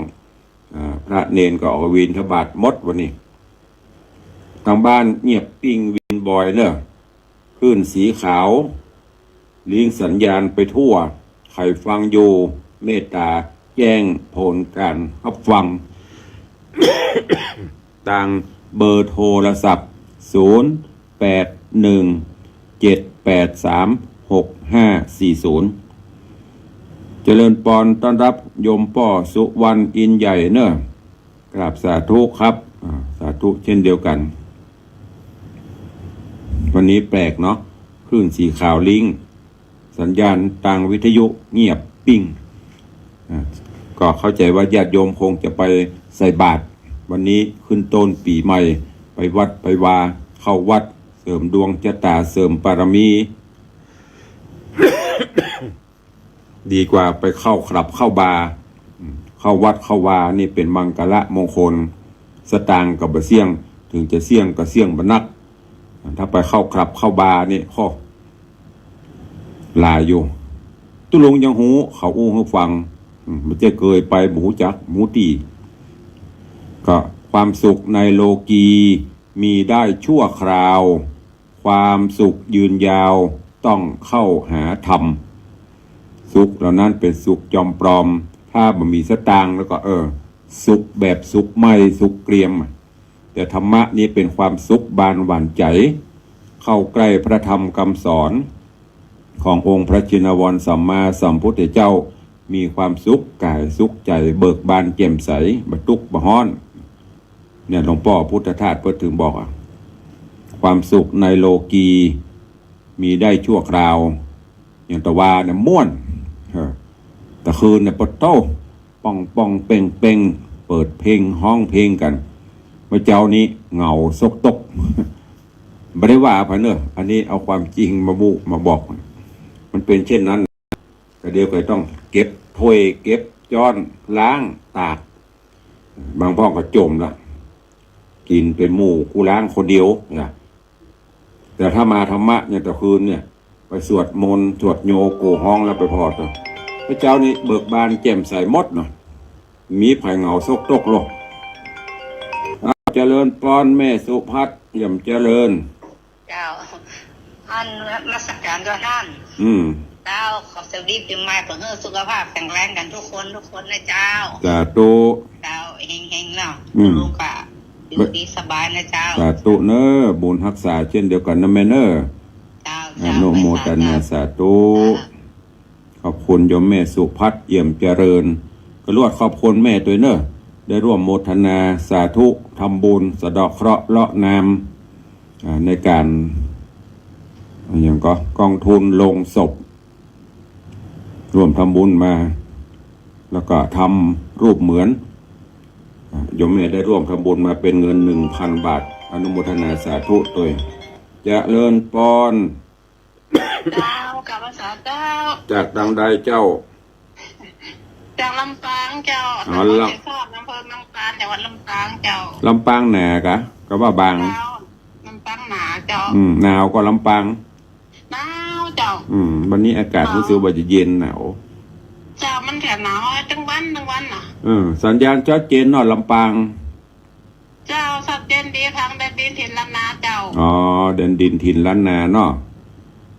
อ่า พระเณรก็ออกบิณฑบาตหมดวันนี้ ตังบ้านเงียบปิ้งวินบอยเน่อ คลื่นสีขาว ลิงก์สัญญาณไปทั่ว ใผฟังอยู่ เมตต๋าแจ้งผลก๋านฮับฟัง ตางเบอร์โทรศัพท์ ศูนย์แปดหนึ่งเจ็ดแปดสามหกห้าสี่ศูนย์ เจริญปอนต้อนรับโยมป้อสุวรรณอินใหญ่เน่อ กราบสาธุครับ อ่า สาธุเช่นเดียวกั๋น วันนี้แปลกเนาะ คลื่นสีขาวลิงก์ สัญญาณตางวิทยุเงียบปิ้ง อ่า ก็เข้าใจ๋ว่าญาติโยมคงจะไปใส่บาตร วันนี้ขึ้นต้นปี๋ใหม่ ไปวัดไปวา เข้าวัดเสริมดวงจะต๋า เสริมบารมี ดีกว่าไปเข้าคลับเข้าบาร์ อืม เข้าวัดเข้าวานี่เป๋นมังคละมงคล สตางค์ก็บ่เสี้ยง เถิงจะเสี้ยงก็เสี้ยงบ่นัก ถ้าไปเข้าคลับเข้าบาร์นี่ โอ้ หลายอยู่ ตุ๊ลุงยังฮู้ เขาอู้หื้อฟัง อืม บ่ใจ้เกยไป บ่ฮู้จัก บ่ฮู้ตี้ ก็ความสุขในโลกีมีได้ชั่วคราว ความสุขยืนยาวต้องเข้าหาธรรม สุขเหล่านั้นเป๋นสุขจอมปลอม ถ้าบ่มีสตางค์แล้วก็ เออ สุขแบบสุขใหม่ สุขเกรียม แต่ธรรมะนี้เป๋นความสุขบานหวานใจ๋ เข้าใกล้พระธรรมคำสอนขององค์พระชินวรสัมมาสัมพุทธเจ้า มีความสุขก๋ายสุขใจ๋ เบิกบานแจ่มใส บ่ตุ๊กข์บ่ฮ้อน เนี่ย หลวงป้อพุทธทาสเปิ้นเถิงบอกอะ ความสุขในโลกีมีได้ชั่วคราว อย่างตะวาเนี่ยม่วน เออ ตะคืนเนี่ยปะโต้ ป้องๆ เป้งๆ เปิดเพลงฮ้องเพลงกั๋น เมื่อเจ๊านี้เหงาซกตก บ่ได้ว่าใผเน่อ อันนี้เอาความจริงมาบุ มาบอก มันเป๋นเช่นนั้น ก็เดี๋ยวก็ต้องเก็บถ้วย เก็บจ๊อน ล้าง ตาก บางพ่องก็จ่มละ กิ๋นเป๋นหมู่ กูล้างคนเดียวนะ แต่ถ้ามาธรรมะเนี่ยตะคืนเนี่ย ไปสวดมนต์ สวดโยโกฮ้องแล้วไปพอดเถอะ เมื่อเจ๊านี้เบิกบานแจ่มใสหมดเนาะ มีใผเหงาซกตกหรอก อ่ะ เจริญปอนแม่สุพัฒน์ เอี่ยมเจริญ เจ้า อันนมัสการเจ้าต้าน อืม เจ้า ขอสวัสดีปี๋ใหม่ ขอหื้อสุขภาพแข็งแรงกั๋นทุกคน ทุกคนนะเจ้า สาธุ เจ้า เฮงๆ เนาะ อืม ลูกก็อยู่ดีสบายนะเจ้า สาธุเน่อ บุญฮักษาเช่นเดียวกั๋นนะแม่เน่อ เจ้า อนุโมทนา เจ้า สาธุ เจ้า ขอบคุณโยมแม่สุพัฒน์ เอี่ยมเจริญ ก็ลวดขอบคุณแม่ตวยเน่อ ได้ร่วมโมทนาสาธุ ทำบุญสะเดาะเคราะห์เลาะนาม อ่า ในก๋าน อย่างก็กองทุนโลงศพ ร่วมทำบุญมา แล้วก็ทำรูปเหมือน อ่า โยมแม่ได้ร่วมทำบุญมาเป็นเงินหนึ่งพันบาท อนุโมทนาสาธุตวย เจริญปอน เจ้า กราบนมัสการเจ้า จากตางใดเจ้า จากลำปางเจ้า อ๋อ นคร ลำ ศรีธรรมราช อำเภอลำปาง จังหวัดลำปางเจ้า ลำปางหนากะ กะว่าบาง เจ้า ลำปางหนาเจ้า อืม หนาวก็ลำปาง หนาวเจ้า อืม วันนี้อากาศ หนาว รู้สึกว่าจะเย็นหนาว เจ้า มันแถบหนาวตึงวันตึงวันน่ะ เออ สัญญาณชัดเจนเนาะ ลำปาง เจ้า ชัดเจนดี ทางแดนดินถิ่นล้านนาเจ้า อ๋อ แดนดินถิ่นล้านนาเนาะ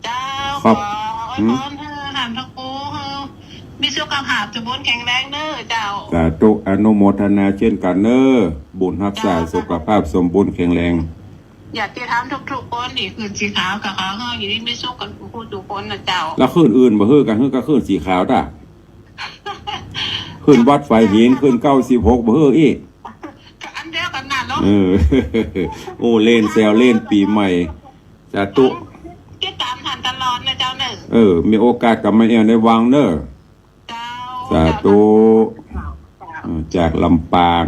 เจ้า ครับ ขออวยพรหื้อ หืม หลานพระครู หื้อมีสุขภาพสมบูรณ์แข็งแรงเน้อเจ้า สาธุ อนุโมทนาเช่นกันเน้อ บุญฮักษา เจ้า สุขภาพสมบูรณ์แข็งแรง ญาติธรรมทุกๆคนตี้ขึ้นสีขาวกะขอหื้ออยู่ดีมีสุขกันกู้ๆคนน่ะเจ้า แล้วขึ้นอื่นบ่หื้อกะ หื้อกะขึ้นสีขาวต๊ะ ขึ้นวัดฝายหิน ขึ้นเก้าสิบหกบ่หื้ออี้ กะอันเดียวกั๋นน่ะเนาะ เออ โอ้ เล่นแซวเล่นปี๋ใหม่ สาธุ ติดต๋ามท่านตลอดนะเจ้าเน้อ เออ มีโอกาสก็มาแอ่วในวังเน้อ เจ้า สาธุ เจ้า เออ จากลำปาง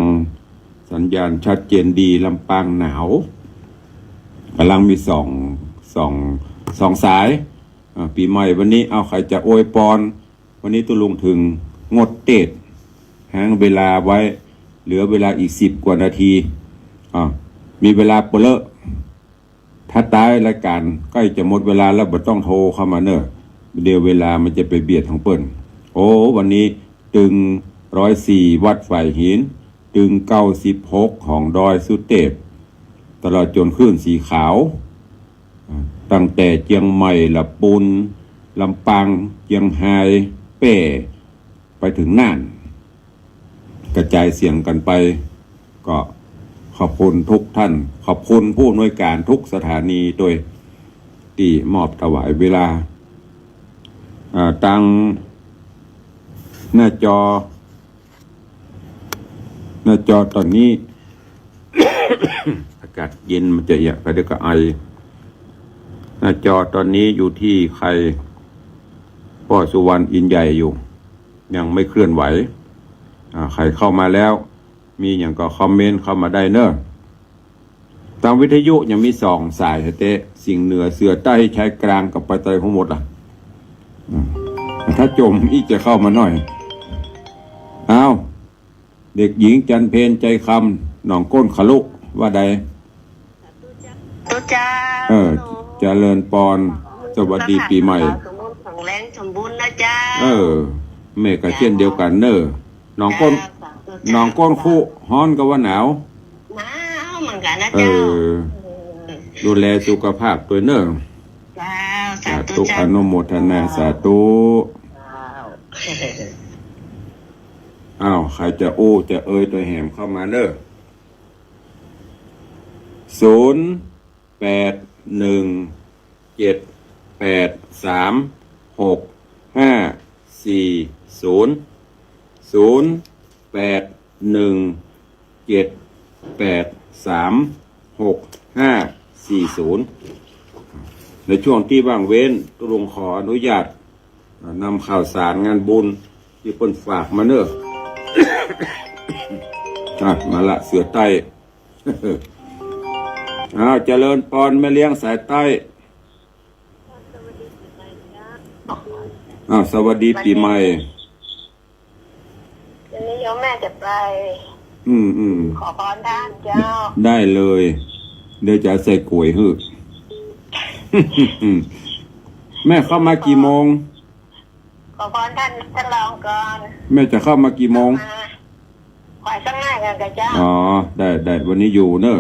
สัญญาณชัดเจนดี ลำปางหนาว ก่ำลังมีสอง สอง สองสาย อ่า ปี๋ใหม่วันนี้ เอา ใผจะอวยปอน วันนี้ตุ๊ลุงเถิงงดเตศน์ หางเวลาไว้ เหลือเวลาอีกสิบกว่านาที อ่า มีเวลาเป๋อเลอะ ถ้าตายรายก๋านใก้จะหมดเวลาแล้ว บ่ต้องโทรเข้ามาเน้อ เดี๋ยวเวลามันจะไปเบียดของเปิ้น โอ้ วันนี้ตึงร้อยสี่วัดฝายหิน ตึงเก้าสิบหกของดอยสุเตพ ตลอดจ๋นขึ้นสีขาว ตั้งแต่เจียงใหม่ ละปูน ลำปาง เจียงฮาย แป้ ไปเถิงน่าน กระจายเสียงกั๋นไป ก็ขอบคุณทุกท่าน ขอบคุณผู้อำนวยการทุกสถานีตวย ตี้มอบถวายเวลา อ่า ตางหน้าจอ หน้าจอต๋อนนี้ อากาศเย็นมันจะเอียดไปเดี๋ยวก็ไอ หน้าจอต๋อนนี้อยู่ตี้ใผ ป้อสุวรรณอินใหญ่อยู่ ยังไม่เคลื่อนไหว อ่า ใผเข้ามาแล้ว มีหยังก็คอมเมนต์เข้ามาได้เน้อ ตางวิทยุยังมีสองสายแต๊ๆ เสียงเหนือ เสือใต้ ชายกลางกับปายใต้ฮู้หมดละ อืม ถ้าจ๋มอี้จะเข้ามาหน่อย อ้าว เด็กหญิงจันเพ็ญ ใจคำ หนองก้นขลุ ว่าใด ตุ๊เจ้า เออ เจริญปอน สวัสดีปี๋ใหม่ สมบูรณ์แข็งแรงสมบูรณ์นะเจ้า เออ แม่ก็เช่นเดียวกั๋นเน้อ หนองก้น เจ้า สาธุเจ้า หนองก้นขลุ ฮ้อนกาว่าหนาว หนาวเหมือนกั๋นนะเจ้า เออ เออ ดูแลสุขภาพตวยเน้อ เจ้า สาธุ สาธุเจ้า อนุโมทนา สาธุ เจ้า อ้าว ใผจะอู้จะเอ่ยตวยแหมเข้ามาเน้อ ศูนย์แปดหนึ่งเจ็ดแปดสามหกห้าสี่ศูนย์ ศูนย์แปดหนึ่งเจ็ดแปดสามหกห้าสี่ศูนย์ ในช่วงตี้ว่างเว้น ตุ๊ลุงขออนุญาต อ่า นำข่าวสารงานบุญตี้เปิ้นฝากมาเน้อ อ่ะ มาละ เสือใต้ อ้าว เจริญปอนแม่เลี้ยงสายใต้ อ้าว สวัสดีปี๋ใหม่ วันนี้โยมแม่จะไป อืม อืม ขอพรท่านเจ้า ได้เลย เดี๋ยวจะใส่ก๋วยหื้อ แม่เข้ามากี่โมง ขอพรท่าน ท่านรองก่อน แม่จะเข้ามากี่โมง มา ขอสักหน่อยก่อนเจ้า อ๋อ ได้ ได้ วันนี้อยู่เน้อ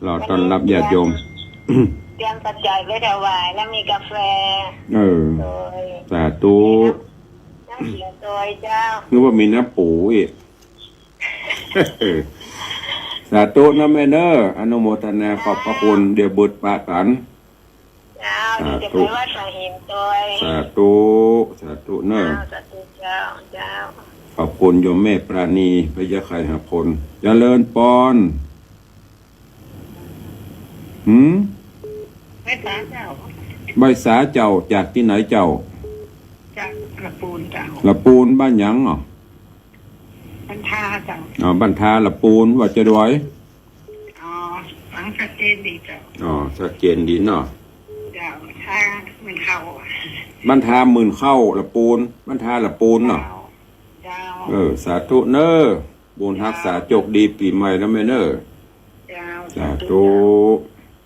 รอต้อนรับญาติโยม เตรียมปัจจัยไว้ถวาย แล้วมีกาแฟ เออ โดย สาธุ น้ำขิงโดยเจ้า นึกว่ามีน้ำปูอีก สาธุนะแม่เน้อ อนุโมทนาขอบพระคุณ เดี๋ยวเบิดปะกั๋น เจ้า สาธุ เดี๋ยวจะไปวัดฝายหินโดย สาธุ สาธุเน้อ เจ้า สาธุเจ้า เจ้า ขอบคุณโยมแม่ปราณี พยาไคหาพล เจริญปอน หืม ไม่ตามเจ้า ไหว้สาเจ้า จากตี้ไหนเจ้า จากละปูนเจ้า ละปูนบ้านหยังอ่ะ บ้านทาเจ้า อ๋อ บ้านทาละปูน ว่าจะดวย อ๋อ ฟังชัดเจนดีเจ้า อ๋อ ชัดเจนดีเนาะ เจ้า ทาหมื่นเข้า บ้านทาหมื่นเข้าละปูน บ้านทาละปูนเนาะ เจ้า เจ้า เออ สาธุเน้อ บุญฮักษา โจคดีปี๋ใหม่นะแม่เน้อ เจ้า สาธุ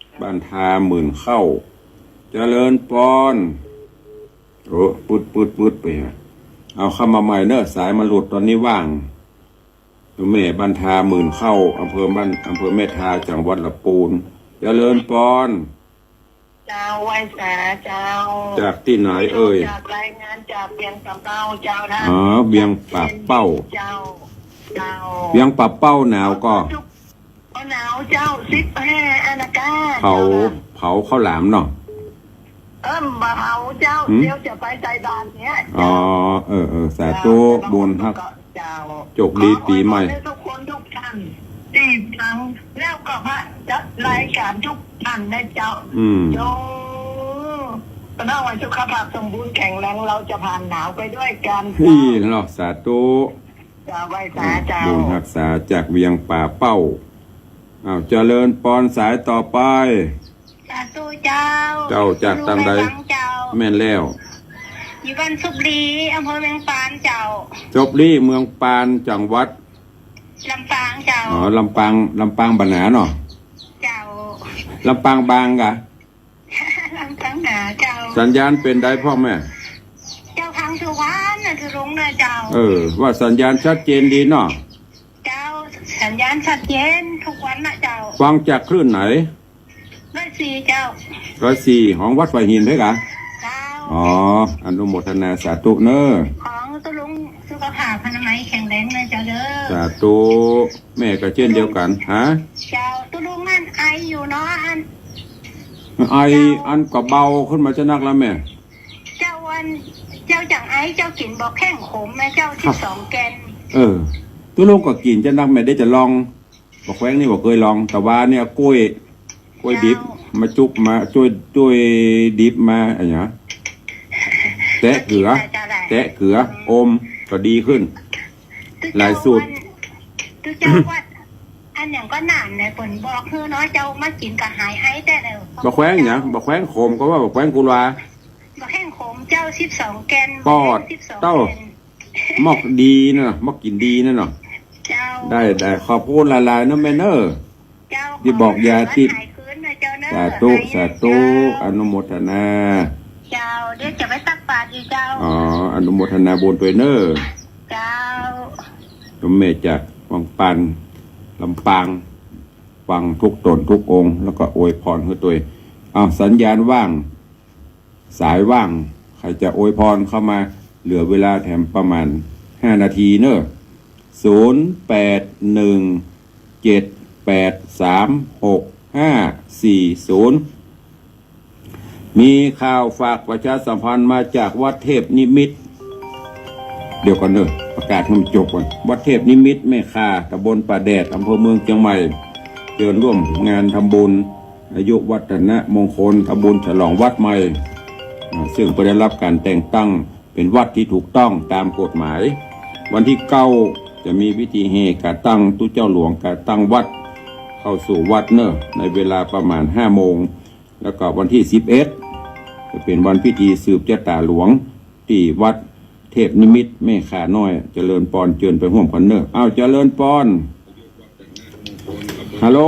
สาธุ บ้านทาหมื่นเข้า เจริญปอน โอ้ ปื๊ด ปื๊ด ปื๊ดไปฮะ เอาเข้ามาใหม่เน้อ สายมันหลุด ตอนนี้ว่าง แม่ บ้านทาหมื่นเข้า อำเภอบ้าน อำเภอแม่ทา จังหวัดละปูน เจริญปอน เจ้า ไหว้สาเจ้า จากตี้ไหนเอ่ย จากรายงานจากเวียงป่าเป้าเจ้านะ อ๋อ เวียงป่าเป้า เจ้า เจ้า เวียงป่าเป้าหนาวก่อ ก็หนาวเจ้า สิบห้าองศา เผา เจ้านะ เผาข้าวหลามเนาะ เอิ่ม บ่าเผาเจ้า หืม เดี๋ยวจะไปใส่บาตรเนี่ย อ๋อ เจ้า เออ เออ สาธุ เจ้า บุญฮัก เจ้า โจคดีปี๋ใหม่ ขออวยพรให้ทุกคนทุกท่านที่ฟัง แล้วก็พระจัดรายการทุกท่านนะเจ้า อืม โย ก็ขอให้สุขภาพสมบูรณ์แข็งแรง เราจะผ่านหนาวไปด้วยกันเจ้า นี่เนาะ สาธุ เจ้า ไหว้สาเจ้า บุญฮักษาจากเวียงป่าเป้า อ้าว เจริญปอน สายต่อไป สาธุเจ้า เจ้าจากตางใด อยู่เมืองแม่ปางเจ้า แม่นแล้ว อยู่บ้านสุบลี อำเภอเวียงปานเจ้า สุบลี เมืองปาน จังหวัด ลำปางเจ้า อ๋อ ลำปาง ลำปางบ่าหนาเนาะ เจ้า ลำปางบางกะ ลำปางหนาเจ้า สัญญาณเป๋นใดพ่อแม่ เจ้า พังทุกวันนะ ทุลุงนะเจ้า เออ ว่าสัญญาณชัดเจนดีเนาะ เจ้า สัญญาณชัดเจนทุกวันนะเจ้า ฟังจากคลื่นไหน ร้อยสี่เจ้า ร้อยสี่ ของวัดฝายหินใช่กะ เจ้า อ๋อ อนุโมทนาสาธุเน้อ ของตุ๊ลุงสุขภาพอนามัยแข็งแรงนะเจ้าเด้อ สาธุ แม่ก็เช่นเดียวกัน ฮะ เจ้า ตุ๊ลุงนั่นไออยู่เนาะ อัน ไอ เจ้า อันก็เบาขึ้นมาจะนักแล้วแม่ เจ้า อัน เจ้าจั่งไอ เจ้ากิ๋นบ่าแข้งขมไหมเจ้า สิบสองแก่น เออ ตุ๊ลุงก็กิ๋นจะนักแม่ ได้จะลอง บ่าแคว้งนี่บ่าเกยลอง แต่ว่าเนี่ยกล้วย กล้วยดิบ เจ้า มาจุบ มาจ้วย จ้วยดิบมา อะหยัง แตะเกลือ เจ้า แตะเกลือ อม ก็ดีขึ้น ตุ๊เจ้า หลายสูตร อัน ตุ๊เจ้าว่า อันหยังก็หนานเนี่ย เปิ้นบอกหื้อเนาะ เจ้ามากิ๋นก็หายไอแต๊เลย บ่าแคว้งหยัง เจ้า บ่าแคว้งขม ก็ว่าบ่าแคว้งกุลา บ่าแข้งขมเจ้า สิบสองแก่น ปอด สิบสอง เต้า แก่น มอกดีนะ มอกกิ๋นดีนะเนาะ เจ้า ได้ ได้ ขอบคุณหลายๆ เน้อแม่เน้อ เจ้า ตี้บอกยาตี้ ขอให้หายคืนนะเจ้าเน้อ สาธุ หายนะ สาธุ เจ้า อนุโมทนา เจ้า เดี๋ยวจะไปตักบาตรอยู่เจ้า อ๋อ อนุโมทนาบุญตวยเน้อ เจ้า โยมแม่จากวังปัน ลำปาง ฟังทุกต๋นทุกองค์ แล้วก็อวยพรหื้อตวย อ้าว สัญญาณว่าง สายว่าง ใครจะอวยพรเข้ามา เหลือเวลาแถมประมาณห้านาทีเน้อ ศูนย์แปดหนึ่งเจ็ดแปดสามหกห้าสี่ศูนย์ มีข่าวฝากประชาสัมพันธ์มาจากวัดเทพนิมิต เดี๋ยวก่อนเน้อ ประกาศหื้อมันจบก่อน วัดเทพนิมิตแม่คา ตำบลป่าแดด อำเภอเมืองเจียงใหม่ เจิญร่วมงานทำบุญ อายุวัฒนมงคล ทำบุญฉลองวัดใหม่ อ่า ซึ่งเปิ้นได้รับก๋านแต่งตั้งเป๋นวัดตี้ถูกต้องต๋ามกฎหมาย วันตี้เก้า จะมีพิธีแห่ก๋าตั้งตุ๊เจ้าหลวง ก๋าตั้งวัด เข้าสู่วัดเน้อ ในเวลาประมาณห้าโมง แล้วก็วันตี้สิบเอ็ด จะเป๋นวันพิธีสืบจะต๋าหลวง ตี้วัดเทพนิมิตแม่คาน้อย เจริญปอน เจิญไปฮ่วมกั๋นเน้อ อ้าว เจริญปอน ฮัลโหล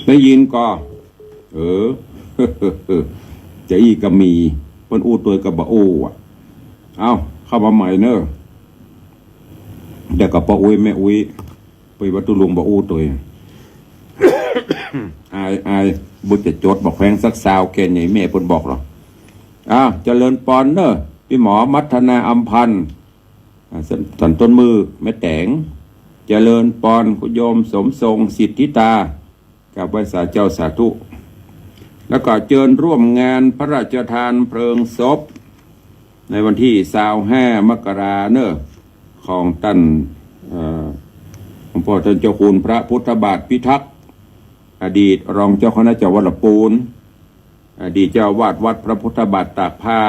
ได้ยินก่อ เออ จะอี้ก็มี เปิ้นอู้ตวยก็บ่อู้อะ เอ้า เข้ามาใหม่เน้อ เดี๋ยวก็ป้ออุ๊ยแม่อุ๊ย ไปว่าตุ๊ลุงบ่อู้ตวย อาย อาย บ่จะจดบ่าแคว้งสักซาวแก่นใหญ่แม่เปิ้นบอกหรอ อ้าว เจริญปอนเน้อ ปี้หมอมัทนาอำพันธ์ อ่า สัน สันต้นมือแม่แต๋ง เจริญปอน คุณโยมสมทรงสิทธิตา กราบไหว้สาเจ้าสาธุ แล้วก็เจิญร่วมงานพระราชทานเพลิงศพ ในวันตี้ซาวห้า มกราเน้อ ของต้าน เอ่อ หลวงป้อต้านเจ้าคุณพระพุทธบาทพิทักษ์ อดีตรองเจ้าคณะจังหวัดละปูน อดีตเจ้าอาวาสวัดพระพุทธบาทตากผ้า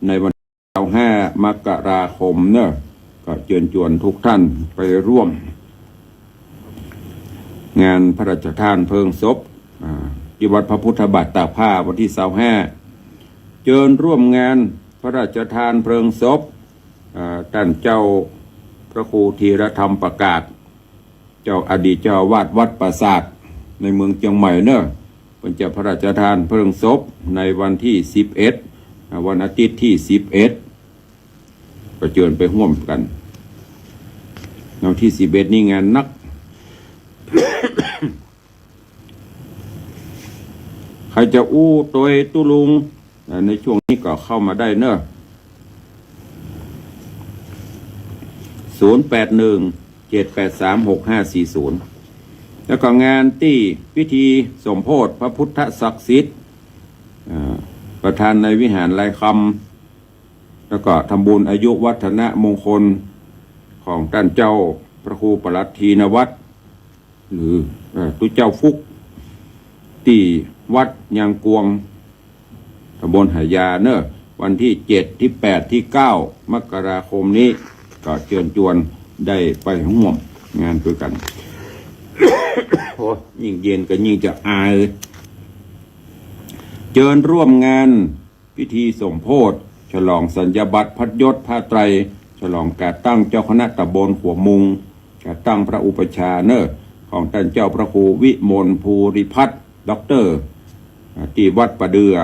ในวันที่ยี่สิบห้า มกราคมเนอะ ก็เจิญจวนทุกท่านไปร่วม งานพระราชทานเพลิงศพ อ่า ที่วัดพระพุทธบาทตากผ้าวันที่ยี่สิบห้า เจิญร่วมงานพระราชทานเพลิงศพ อ่า ต้านเจ้าพระครูธีรธรรมประกาศ เจ้า อดีตเจ้าอาวาสวัดปราสาทในเมืองเจียงใหม่เนอะ เปิ้นจะพระราชทานเพลิงศพในวันที่สิบเอ็ด อ่า วันอาทิตย์ที่สิบเอ็ด ก็เจิญไปฮ่วมกั๋น วันที่สิบเอ็ดนี่งานนัก ใผจะอู้ตวยตุ๊ลุง อ่า ในช่วงนี้ก็เข้ามาได้เนอะ ศูนย์แปดหนึ่ง เจ็ดแปดสาม หกห้าสี่ศูนย์ แล้วก็งานตี้พิธีสมโภชพระพุทธศักดิ์สิทธิ์ อ่า ประธานในวิหารลายคำ แล้วก็ทำบุญอายุวัฒนมงคลของต้านเจ้าพระครูปรัตถีนวัตร หรือ เอ่อ ตุ๊เจ้าฟุก ตี้วัดยางกวง ตำบลหายาเนอะ วันที่เจ็ด ที่แปด ที่เก้า มกราคมนี้ ก็เจิญจวนได้ไปฮ่วมงานตวยกั๋น โอ้ ยิ่งเย็นก็ยิ่งจะอาย เจิญร่วมงาน พิธีสมโภช ฉลองสัญญาบัตรพัดยศผ้าไตร ฉลองก๋าตั้งเจ้าคณะตำบลขัวมุง ก๋าตั้งพระอุปัชฌาย์เนอะ ของต้านเจ้าพระครูวิมลภูริพัฒน์ ด็อกเตอร์ อ่า ตี้วัดป่าเดื่อ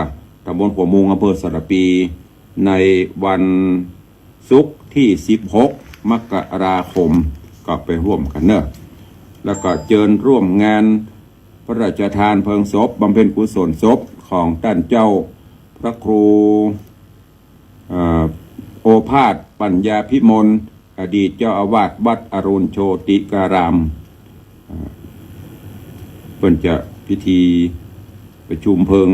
ตำบลขัวมุง อำเภอสารภี ในวันศุกร์ตี้สิบหก มกราคม ก็ไปฮ่วมกั๋นเนอะ แล้วก็เจิญร่วมงาน พระราชทานเพลิงศพ บำเพ็ญกุศลศพของต้านเจ้าพระครู เอ่อ โอภาสปัญญาภิมล อดีตเจ้าอาวาสวัดอรุณโชติการาม เอ่อ เปิ้นจะพิธีประชุมเพลิง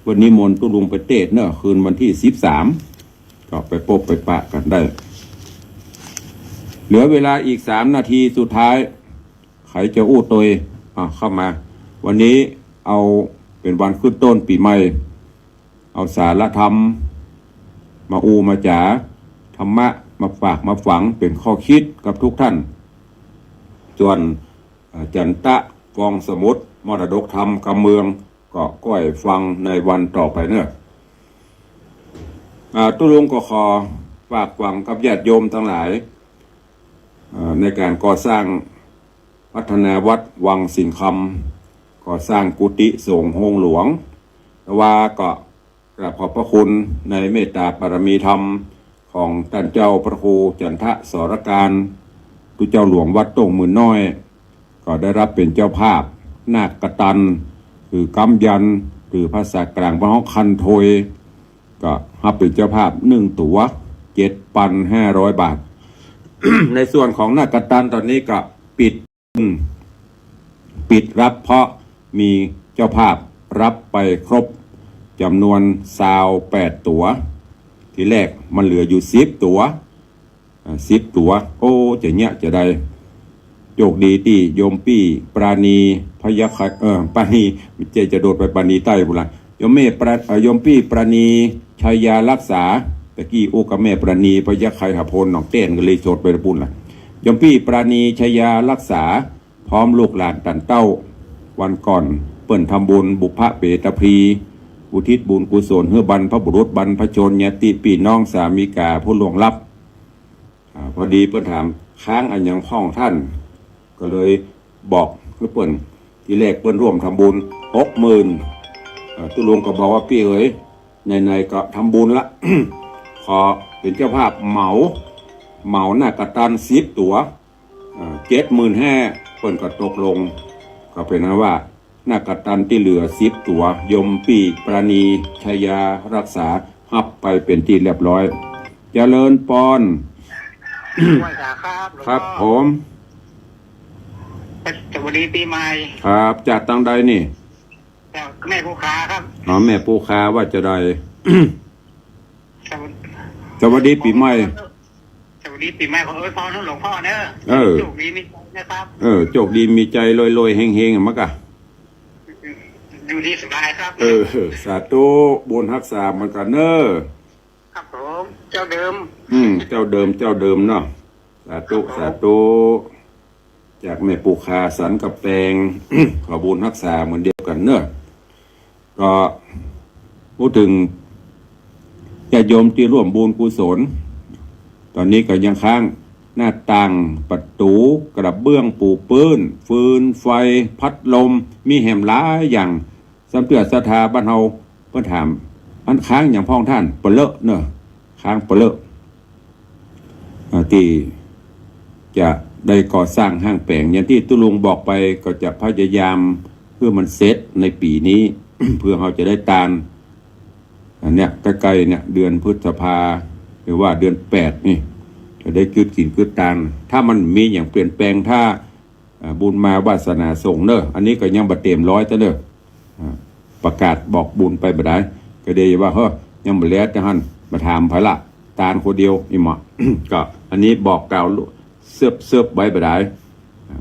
เปิ้นนิมนต์ตุ๊ลุงไปเตสน์เนอะ คืนวันที่สิบสาม ก็ไปปบไปปะกั๋นได้ เหลือเวลาอีกสามนาทีสุดท้าย ใผจะอู้ตวย อ่ะ เข้ามา วันนี้เอาเป๋นวันขึ้นต้นปี๋ใหม่ เอาสาระธรรมมาอู้มาจ๋า ธรรมะมาฝากมาฝังเป๋นข้อคิดกับทุกท่าน ส่วน อ่า จันตะ ฟองสมุทร มรดกธรรมกำเมือง ก็ก้อยฟังในวันต่อไปเนอะ อ่า ตุ๊ลุงก็ขอฝากฝังกับญาติโยมตังหลาย อ่า ในก๋านก่อสร้างพัฒนาวัดวังสิงห์คำ ก่อสร้างกุฏิสงฆ์โฮงหลวง แต่ว่าก็ กราบขอบพระคุณในเมตตาบารมีธรรมของต้านเจ้าพระครูจันทะสรการ ตุ๊เจ้าหลวงวัดโต้งหมื่นน้อย ก็ได้ฮับเป๋นเจ้าภาพนาคกตัน หรือก๊ำยันต์ หรือภาษากลางบ้านเฮาคันโทย ก็ฮับเป๋นเจ้าภาพนึ่งตั๋ว เจ็ดปันห้าร้อยบาท ในส่วนของนาคกตันต๋อนนี้ก็ปิด อืม ปิดฮับเพราะมีเจ้าภาพฮับไปครบจ๋ำนวนซาวแปดตั๋ว ทีแรกมันเหลืออยู่สิบตั๋ว อ่า สิบตั๋ว โอ้ จะเยียะจะใด โจคดีตี้โยมปี้ปราณี พยัคฆ เอ่อ ปราณี บ่ใจ้จะโดดไปปราณีใต้ปุ้นละ โยมแม่ปรา เอ่อ โยมปี้ปราณี ชัยยารักษา ตะกี้อู้กับแม่ปราณี พยัคฆไคหพล หนองแต้น ก็เลยโสดไปปุ้นละ โยมปี้ปราณี ชัยยารักษา พร้อมลูกหลานต้านเต้า วันก่อนเปิ้นทำบุญบุพเพเตพี อุทิศบุญกุศลหื้อบรรพบุรุษบรรพชนญาติปี้น้องสามิกาผู้ล่วงลับ อ่า พอดีเปิ้นถาม ค้างอะหยังพ่องต้าน ก็เลยบอกหื้อเปิ้น ทีแรกเปิ้นร่วมทำบุญหกหมื่น อ่า ตุ๊ลุงก็บอกว่า ปี้เอ๋ย ไหนๆ ก็ทำบุญละ ขอเป๋นเจ้าภาพเหมา เหมานาคกตันสิบตั๋ว อ่า เจ็ดหมื่นห้า เปิ้นก็ตกลง ก็เป๋นอันว่านาคกตันตี้เหลือสิบตั๋ว โยมปี้ปราณี ชัยยารักษา ฮับไปเป๋นตี้เรียบร้อย เจริญปอน ไหว้สาครับ หลวงพ่อ ครับผม สวัสดีปี๋ใหม่ ครับ จากตางใดนี่ จากแม่ปูขาครับ อ๋อ แม่ปูขา ว่าจะใด สวัสดี สวัสดีปี๋ใหม่ สวัสดีปี๋ใหม่ ขออวยพรหลวงพ่อเนอะ เออ โจคดีมีชัยนะครับ เออ โจคดีมีชัย รวยๆ เฮงๆ อะ มะกะ อยู่ดีสบายครับ เออ สาธุ บุญฮักษาเหมือนกั๋นเน่อ ครับผม เจ้าเดิม อืม เจ้าเดิม เจ้าเดิมเนาะ สาธุ ครับผม สาธุ จากแม่ปู๋ขาสันกำแปง ขอบุญฮักษาเหมือนเดียวกั๋นเน่อ ก็พูดเถิงญาติโยมตี้ร่วมบุญกุศล ต๋อนนี้ก็ยังค้างหน้าต่าง ประตู๋ กระเบื้อง ปูเปื้อน ฟืน ไฟ พัดลม มีแหมหลายอย่าง ซ้ำเตื้อศรัทธาบ้านเฮาเปิ้นถาม อันค้างหยังพ่องต้าน ปะเลอะเน่อ ค้างปะเลอะ อ่า ตี้จะได้ก่อสร้างห้างแป๋ง อย่างตี้ตุ๊ลุงบอกไป ก็จะพยายามหื้อมันเสร็จในปี๋นี้ เพื่อเฮาจะได้ตาน อันเนี้ย ใก้ๆ เนี่ย เดือนพฤษภา หรือว่าเดือนแปดนี่ จะได้กึ๊ดกิ๋นกึ๊ดตาน ถ้ามันมีหยังเปลี่ยนแปลง ถ้า อ่า บุญมาวาสนาส่งเน่อ อันนี้ก็ยังบ่เต๋มร้อยเตื้อเน่อ อ่า ประกาศบอกบุญไปบ่ดาย ก็เดียวว่า เฮ้อ ยังบ่แล้วแต่หั้น บ่ถามใผละ ตานคนเดียว อี้หมอ ก็อันนี้บอกกล่าวเสิบๆ ไว้บ่ดาย อ่า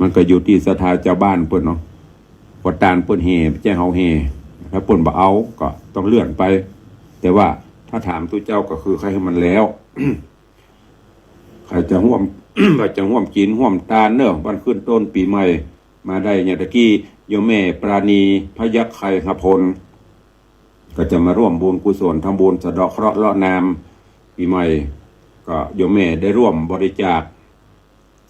มันก็อยู่ตี้ศรัทธาจาวบ้านเปิ้นเนาะ ว่าตานเปิ้นแห่ บ่ใจ้เฮาแห่ ถ้าเปิ้นบ่เอา ก็ต้องเลื่อนไป แต่ว่าถ้าถามตุ๊เจ้าก็คือใค่หื้อมันแล้ว ใผจะฮ่วม ใผจะฮ่วมกิ๋นฮ่วมตานเน่อ วันขึ้นต้นปี๋ใหม่ มาได้ อย่างตะกี้ โยมแม่ปราณี พยัคฆ์ไคหพล ก็จะมาร่วมบุญกุศล ทำบุญสะเดาะเคราะห์เลาะนามปี๋ใหม่ ก็โยมแม่ได้ร่วมบริจาค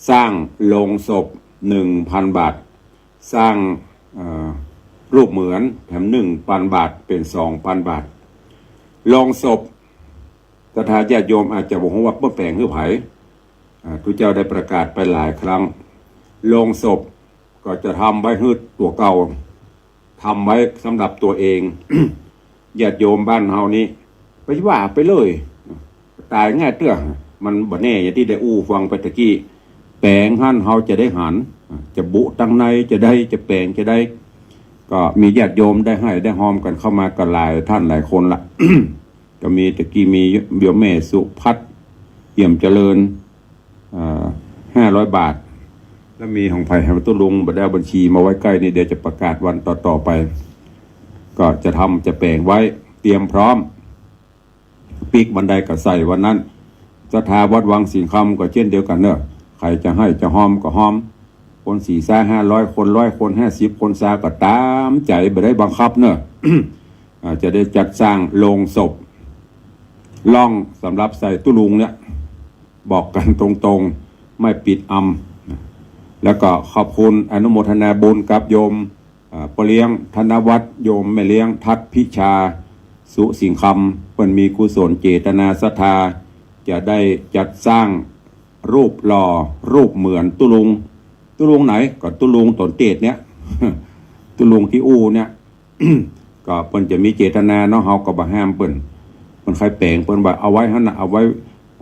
สร้างโลงศพ หนึ่งพันบาท สร้าง เอ่อ รูปเหมือนแถม หนึ่งพันบาท เป๋น สองพันบาท โลงศพ ศรัทธาญาติโยมอาจจะบ่ฮู้ว่าเปิ้นแป๋งหื้อใผ อ่า ตุ๊เจ้าได้ประกาศไปหลายครั้ง โลงศพก็จะทำไว้หื้อตั๋วเก่า ทำไว้สำหรับตั๋วเอง ญาติโยมบ้านเฮานี่ ไปว่าไปเลย ต๋ายง่ายเตื้อ มันบ่แน่ อย่างตี้ได้อู้ฟังไปตะกี้ แป๋งหั้นเฮาจะได้หัน จะบุตังในจะได้ จะแป๋งจะได้ ก็มีญาติโยมได้หื้อได้ฮอมกั๋นเข้ามาก็หลายต้านหลายคนละ ก็มีตะกี้มีโยมแม่สุพัฒน์ เอี่ยมเจริญ อ่า ห้าร้อยบาท แล้วมีของใผ ตุ๊ลุงบ่ได้เอาบัญชีมาไว้ใก้นี่ เดี๋ยวจะประกาศวันต่อๆ ไป ก็จะทำจะแป๋งไว้ เตรียมพร้อม ปิ๊กวันใดก็ใส่วันนั้น ศรัทธาวัดวังสิงห์คำก็เจ้นเดียวกั๋นเน่อ ใผจะหื้อจะฮอมก็ฮอม คนสี่ซาวห้าร้อย คนร้อย คนห้าสิบ คนซาวก็ต๋ามใจ๋ บ่ได้บังคับเน่อ อ่า จะได้จัดสร้างโลงศพ ล่องสำหรับใส่ตุ๊ลุงเนี่ย บอกกั๋นตรงๆ ไม่ปิดอำ แล้วก็ขอบคุณอนุโมทนาบุญกับโยม อ่า ป้อเลี้ยงธนวัฒน์ โยมแม่เลี้ยงทัศน์พิชา สุสิงห์คำ เปิ้นมีกุศลเจตนาศรัทธา จะได้จัดสร้างรูปหล่อรูปเหมือนตุ๊ลุง ตุ๊ลุงไหน ก็ตุ๊ลุงต๋นเตศน์เนี่ย ตุ๊ลุงตี้อู้เนี่ย ก็เปิ้นจะมีเจตนาเนาะ เฮาก็บ่ห้ามเปิ้น เปิ้นใค่แป๋ง เปิ้นว่าเอาไว้หั้นน่ะ เอาไว้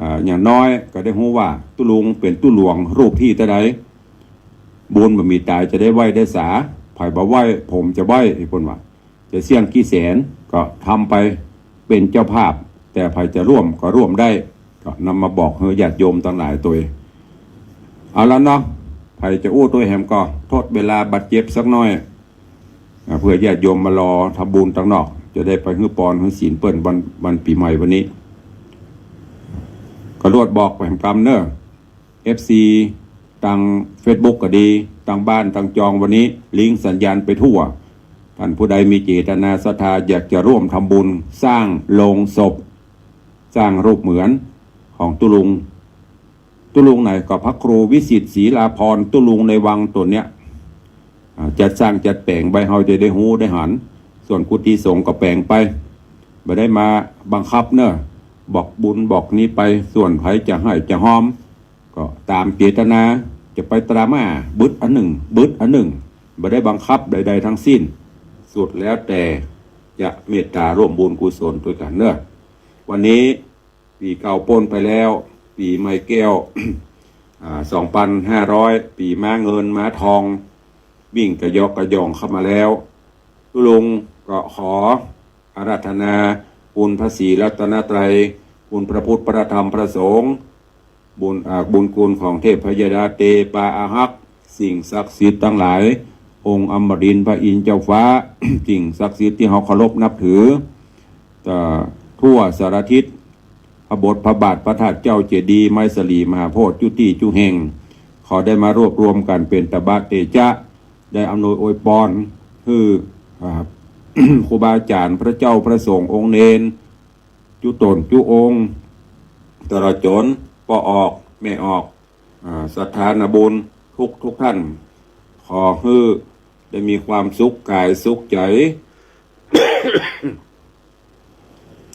อ่า อย่างน้อยก็ได้ฮู้ว่าตุ๊ลุงเป๋นตุ๊หลวงรูปตี้เต้าใด บุญบ่มีต๋ายจะได้ไหว้ได้สา ใผบ่ไหว้ ผมจะไหว้ เปิ้นว่า จะเสี้ยงกี่แสนก็ทำไป เป๋นเจ้าภาพ แต่ใผจะร่วมก็ร่วมได้ ก็นำมาบอกหื้อญาติโยมตังหลายตวย เอาละเนาะ ใผจะอู้ตวยแหมก็ทดเวลาบาดเจ็บสักหน้อย อ่า เปื้อญาติโยมมารอทำบุญตังนอก จะได้ไปหื้อปอนหื้อศีลเปิ้นวัน วันปี๋ใหม่วันนี้ ก็รวดบอกไปแหมกำเน่อ เอฟซี ตังเฟซบุ๊กก็ดี ตังบ้านตังจองวันนี้ ลิงก์สัญญาณไปทั่ว ต้านผู้ใดมีเจตนาศรัทธาอยากจะร่วมทำบุญสร้างโลงศพ สร้างรูปเหมือนของตุ๊ลุง ตุ๊ลุงไหนก็พระครูวิสิทธิ์ศรีลาภรณ์ ตุ๊ลุงในวังต๋นเนี่ย อ่า จัดสร้างจัดแป๋งไป เฮาจะได้ฮู้ได้หัน ส่วนกุฏิสงฆ์ก็แป๋งไป บ่ได้มาบังคับเน่อ บอกบุญบอกนี้ไป ส่วนใผจะหื้อจะฮอม ก็ต๋ามเจตนา จะไปตราม่า บึดอันนึ่ง บึดอันนึ่ง บ่ได้บังคับใดๆ ทั้งสิ้น สุดแล้วแต่จะเมตต๋าร่วมบุญกุศลตวยกั๋นเน่อ วันนี้ ปี๋เก่าป๊นไปแล้ว ปี๋ใหม่แก้ว อ่า สองปันห้าร้อย ปี๋ม้าเงินม้าทอง วิ่งกระยอกกระยองเข้ามาแล้ว ตุ๊ลุงก็ขออาราธนาคุณพระศรีรัตนตรัย คุณพระพุทธ พระธรรม พระสงฆ์ บุญ อ่า บุญคุณของเทพยดาเตปาอาฮักษ์ สิ่งศักดิ์สิทธิ์ตังหลาย องค์อมรินทร์พระอินทร์เจ้าฟ้า สิ่งศักดิ์สิทธิ์ตี้เฮาเคารพนับถือ เอ่อ ทั่วสารทิศ พระบทพระบาทพระธาตุเจ้าเจดีย์ ไม้สลีมหาโพธิ์ จุตี้จุแห่ง ขอได้มารวบรวมกั๋นเป๋นตบะเตจะ ได้อำนวยอวยปอนหื้อ อ่า ครูบาอาจ๋ารย์ พระเจ้าพระสงฆ์องค์เณร จุต๋นจุองค์ ตลอดจ๋นป้อออกแม่ออก อ่า ศรัทธานาบุญทุกทุกท่าน ขอหื้อได้มีความสุขก๋ายสุขใจ๋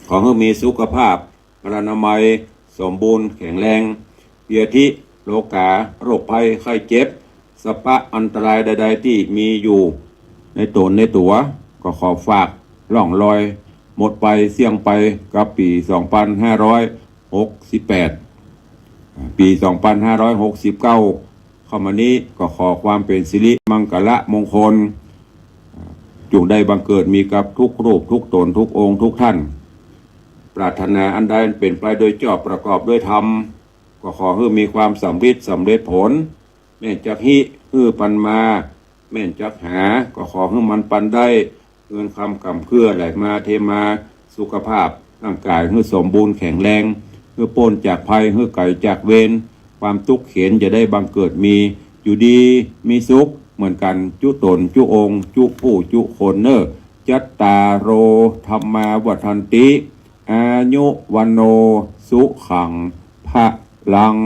ขอหื้อมีสุขภาพพลานามัยสมบูรณ์แข็งแรง เปียธิโรกา โรคภัยไข้เจ็บ สัพพะอันตรายใดๆ ตี้มีอยู่ในต๋นในตั๋ว ก็ขอฝากล่องลอยหมดไปเสี้ยงไปกับปี๋สองปันห้าร้อยหกสิบแปด ปี๋สองปันห้าร้อยหกสิบเก้า เข้ามานี้ก็ขอความเป๋นสิริมังคละมงคล จุ่งได้บังเกิดมีกับทุกรูปทุกต๋นทุกองค์ทุกท่าน ปรารถนาอันใดเป๋นไปโดยชอบประกอบด้วยธรรม ก็ขอหื้อมีความสำริดสำเร็จผล แม่นจักฮิหื้อปันมา แม่นจักหา ก็ขอหื้อมันปันได้ เงินคำก๋ำเกื้อไหลมาเทมา สุขภาพร่างก๋ายหื้อสมบูรณ์แข็งแรง หื้อป๊นจากภัย หื้อไก๋จากเวร ความตุ๊กข์เข็ญอย่าได้บังเกิดมี อยู่ดีมีสุขเหมือนกั๋นจุต๋นจุองค์ จุผู้จุคนเน่อ จัตตาโร ธัมมา วัฑฒันติ อายุ วัณโณ สุขัง พลัง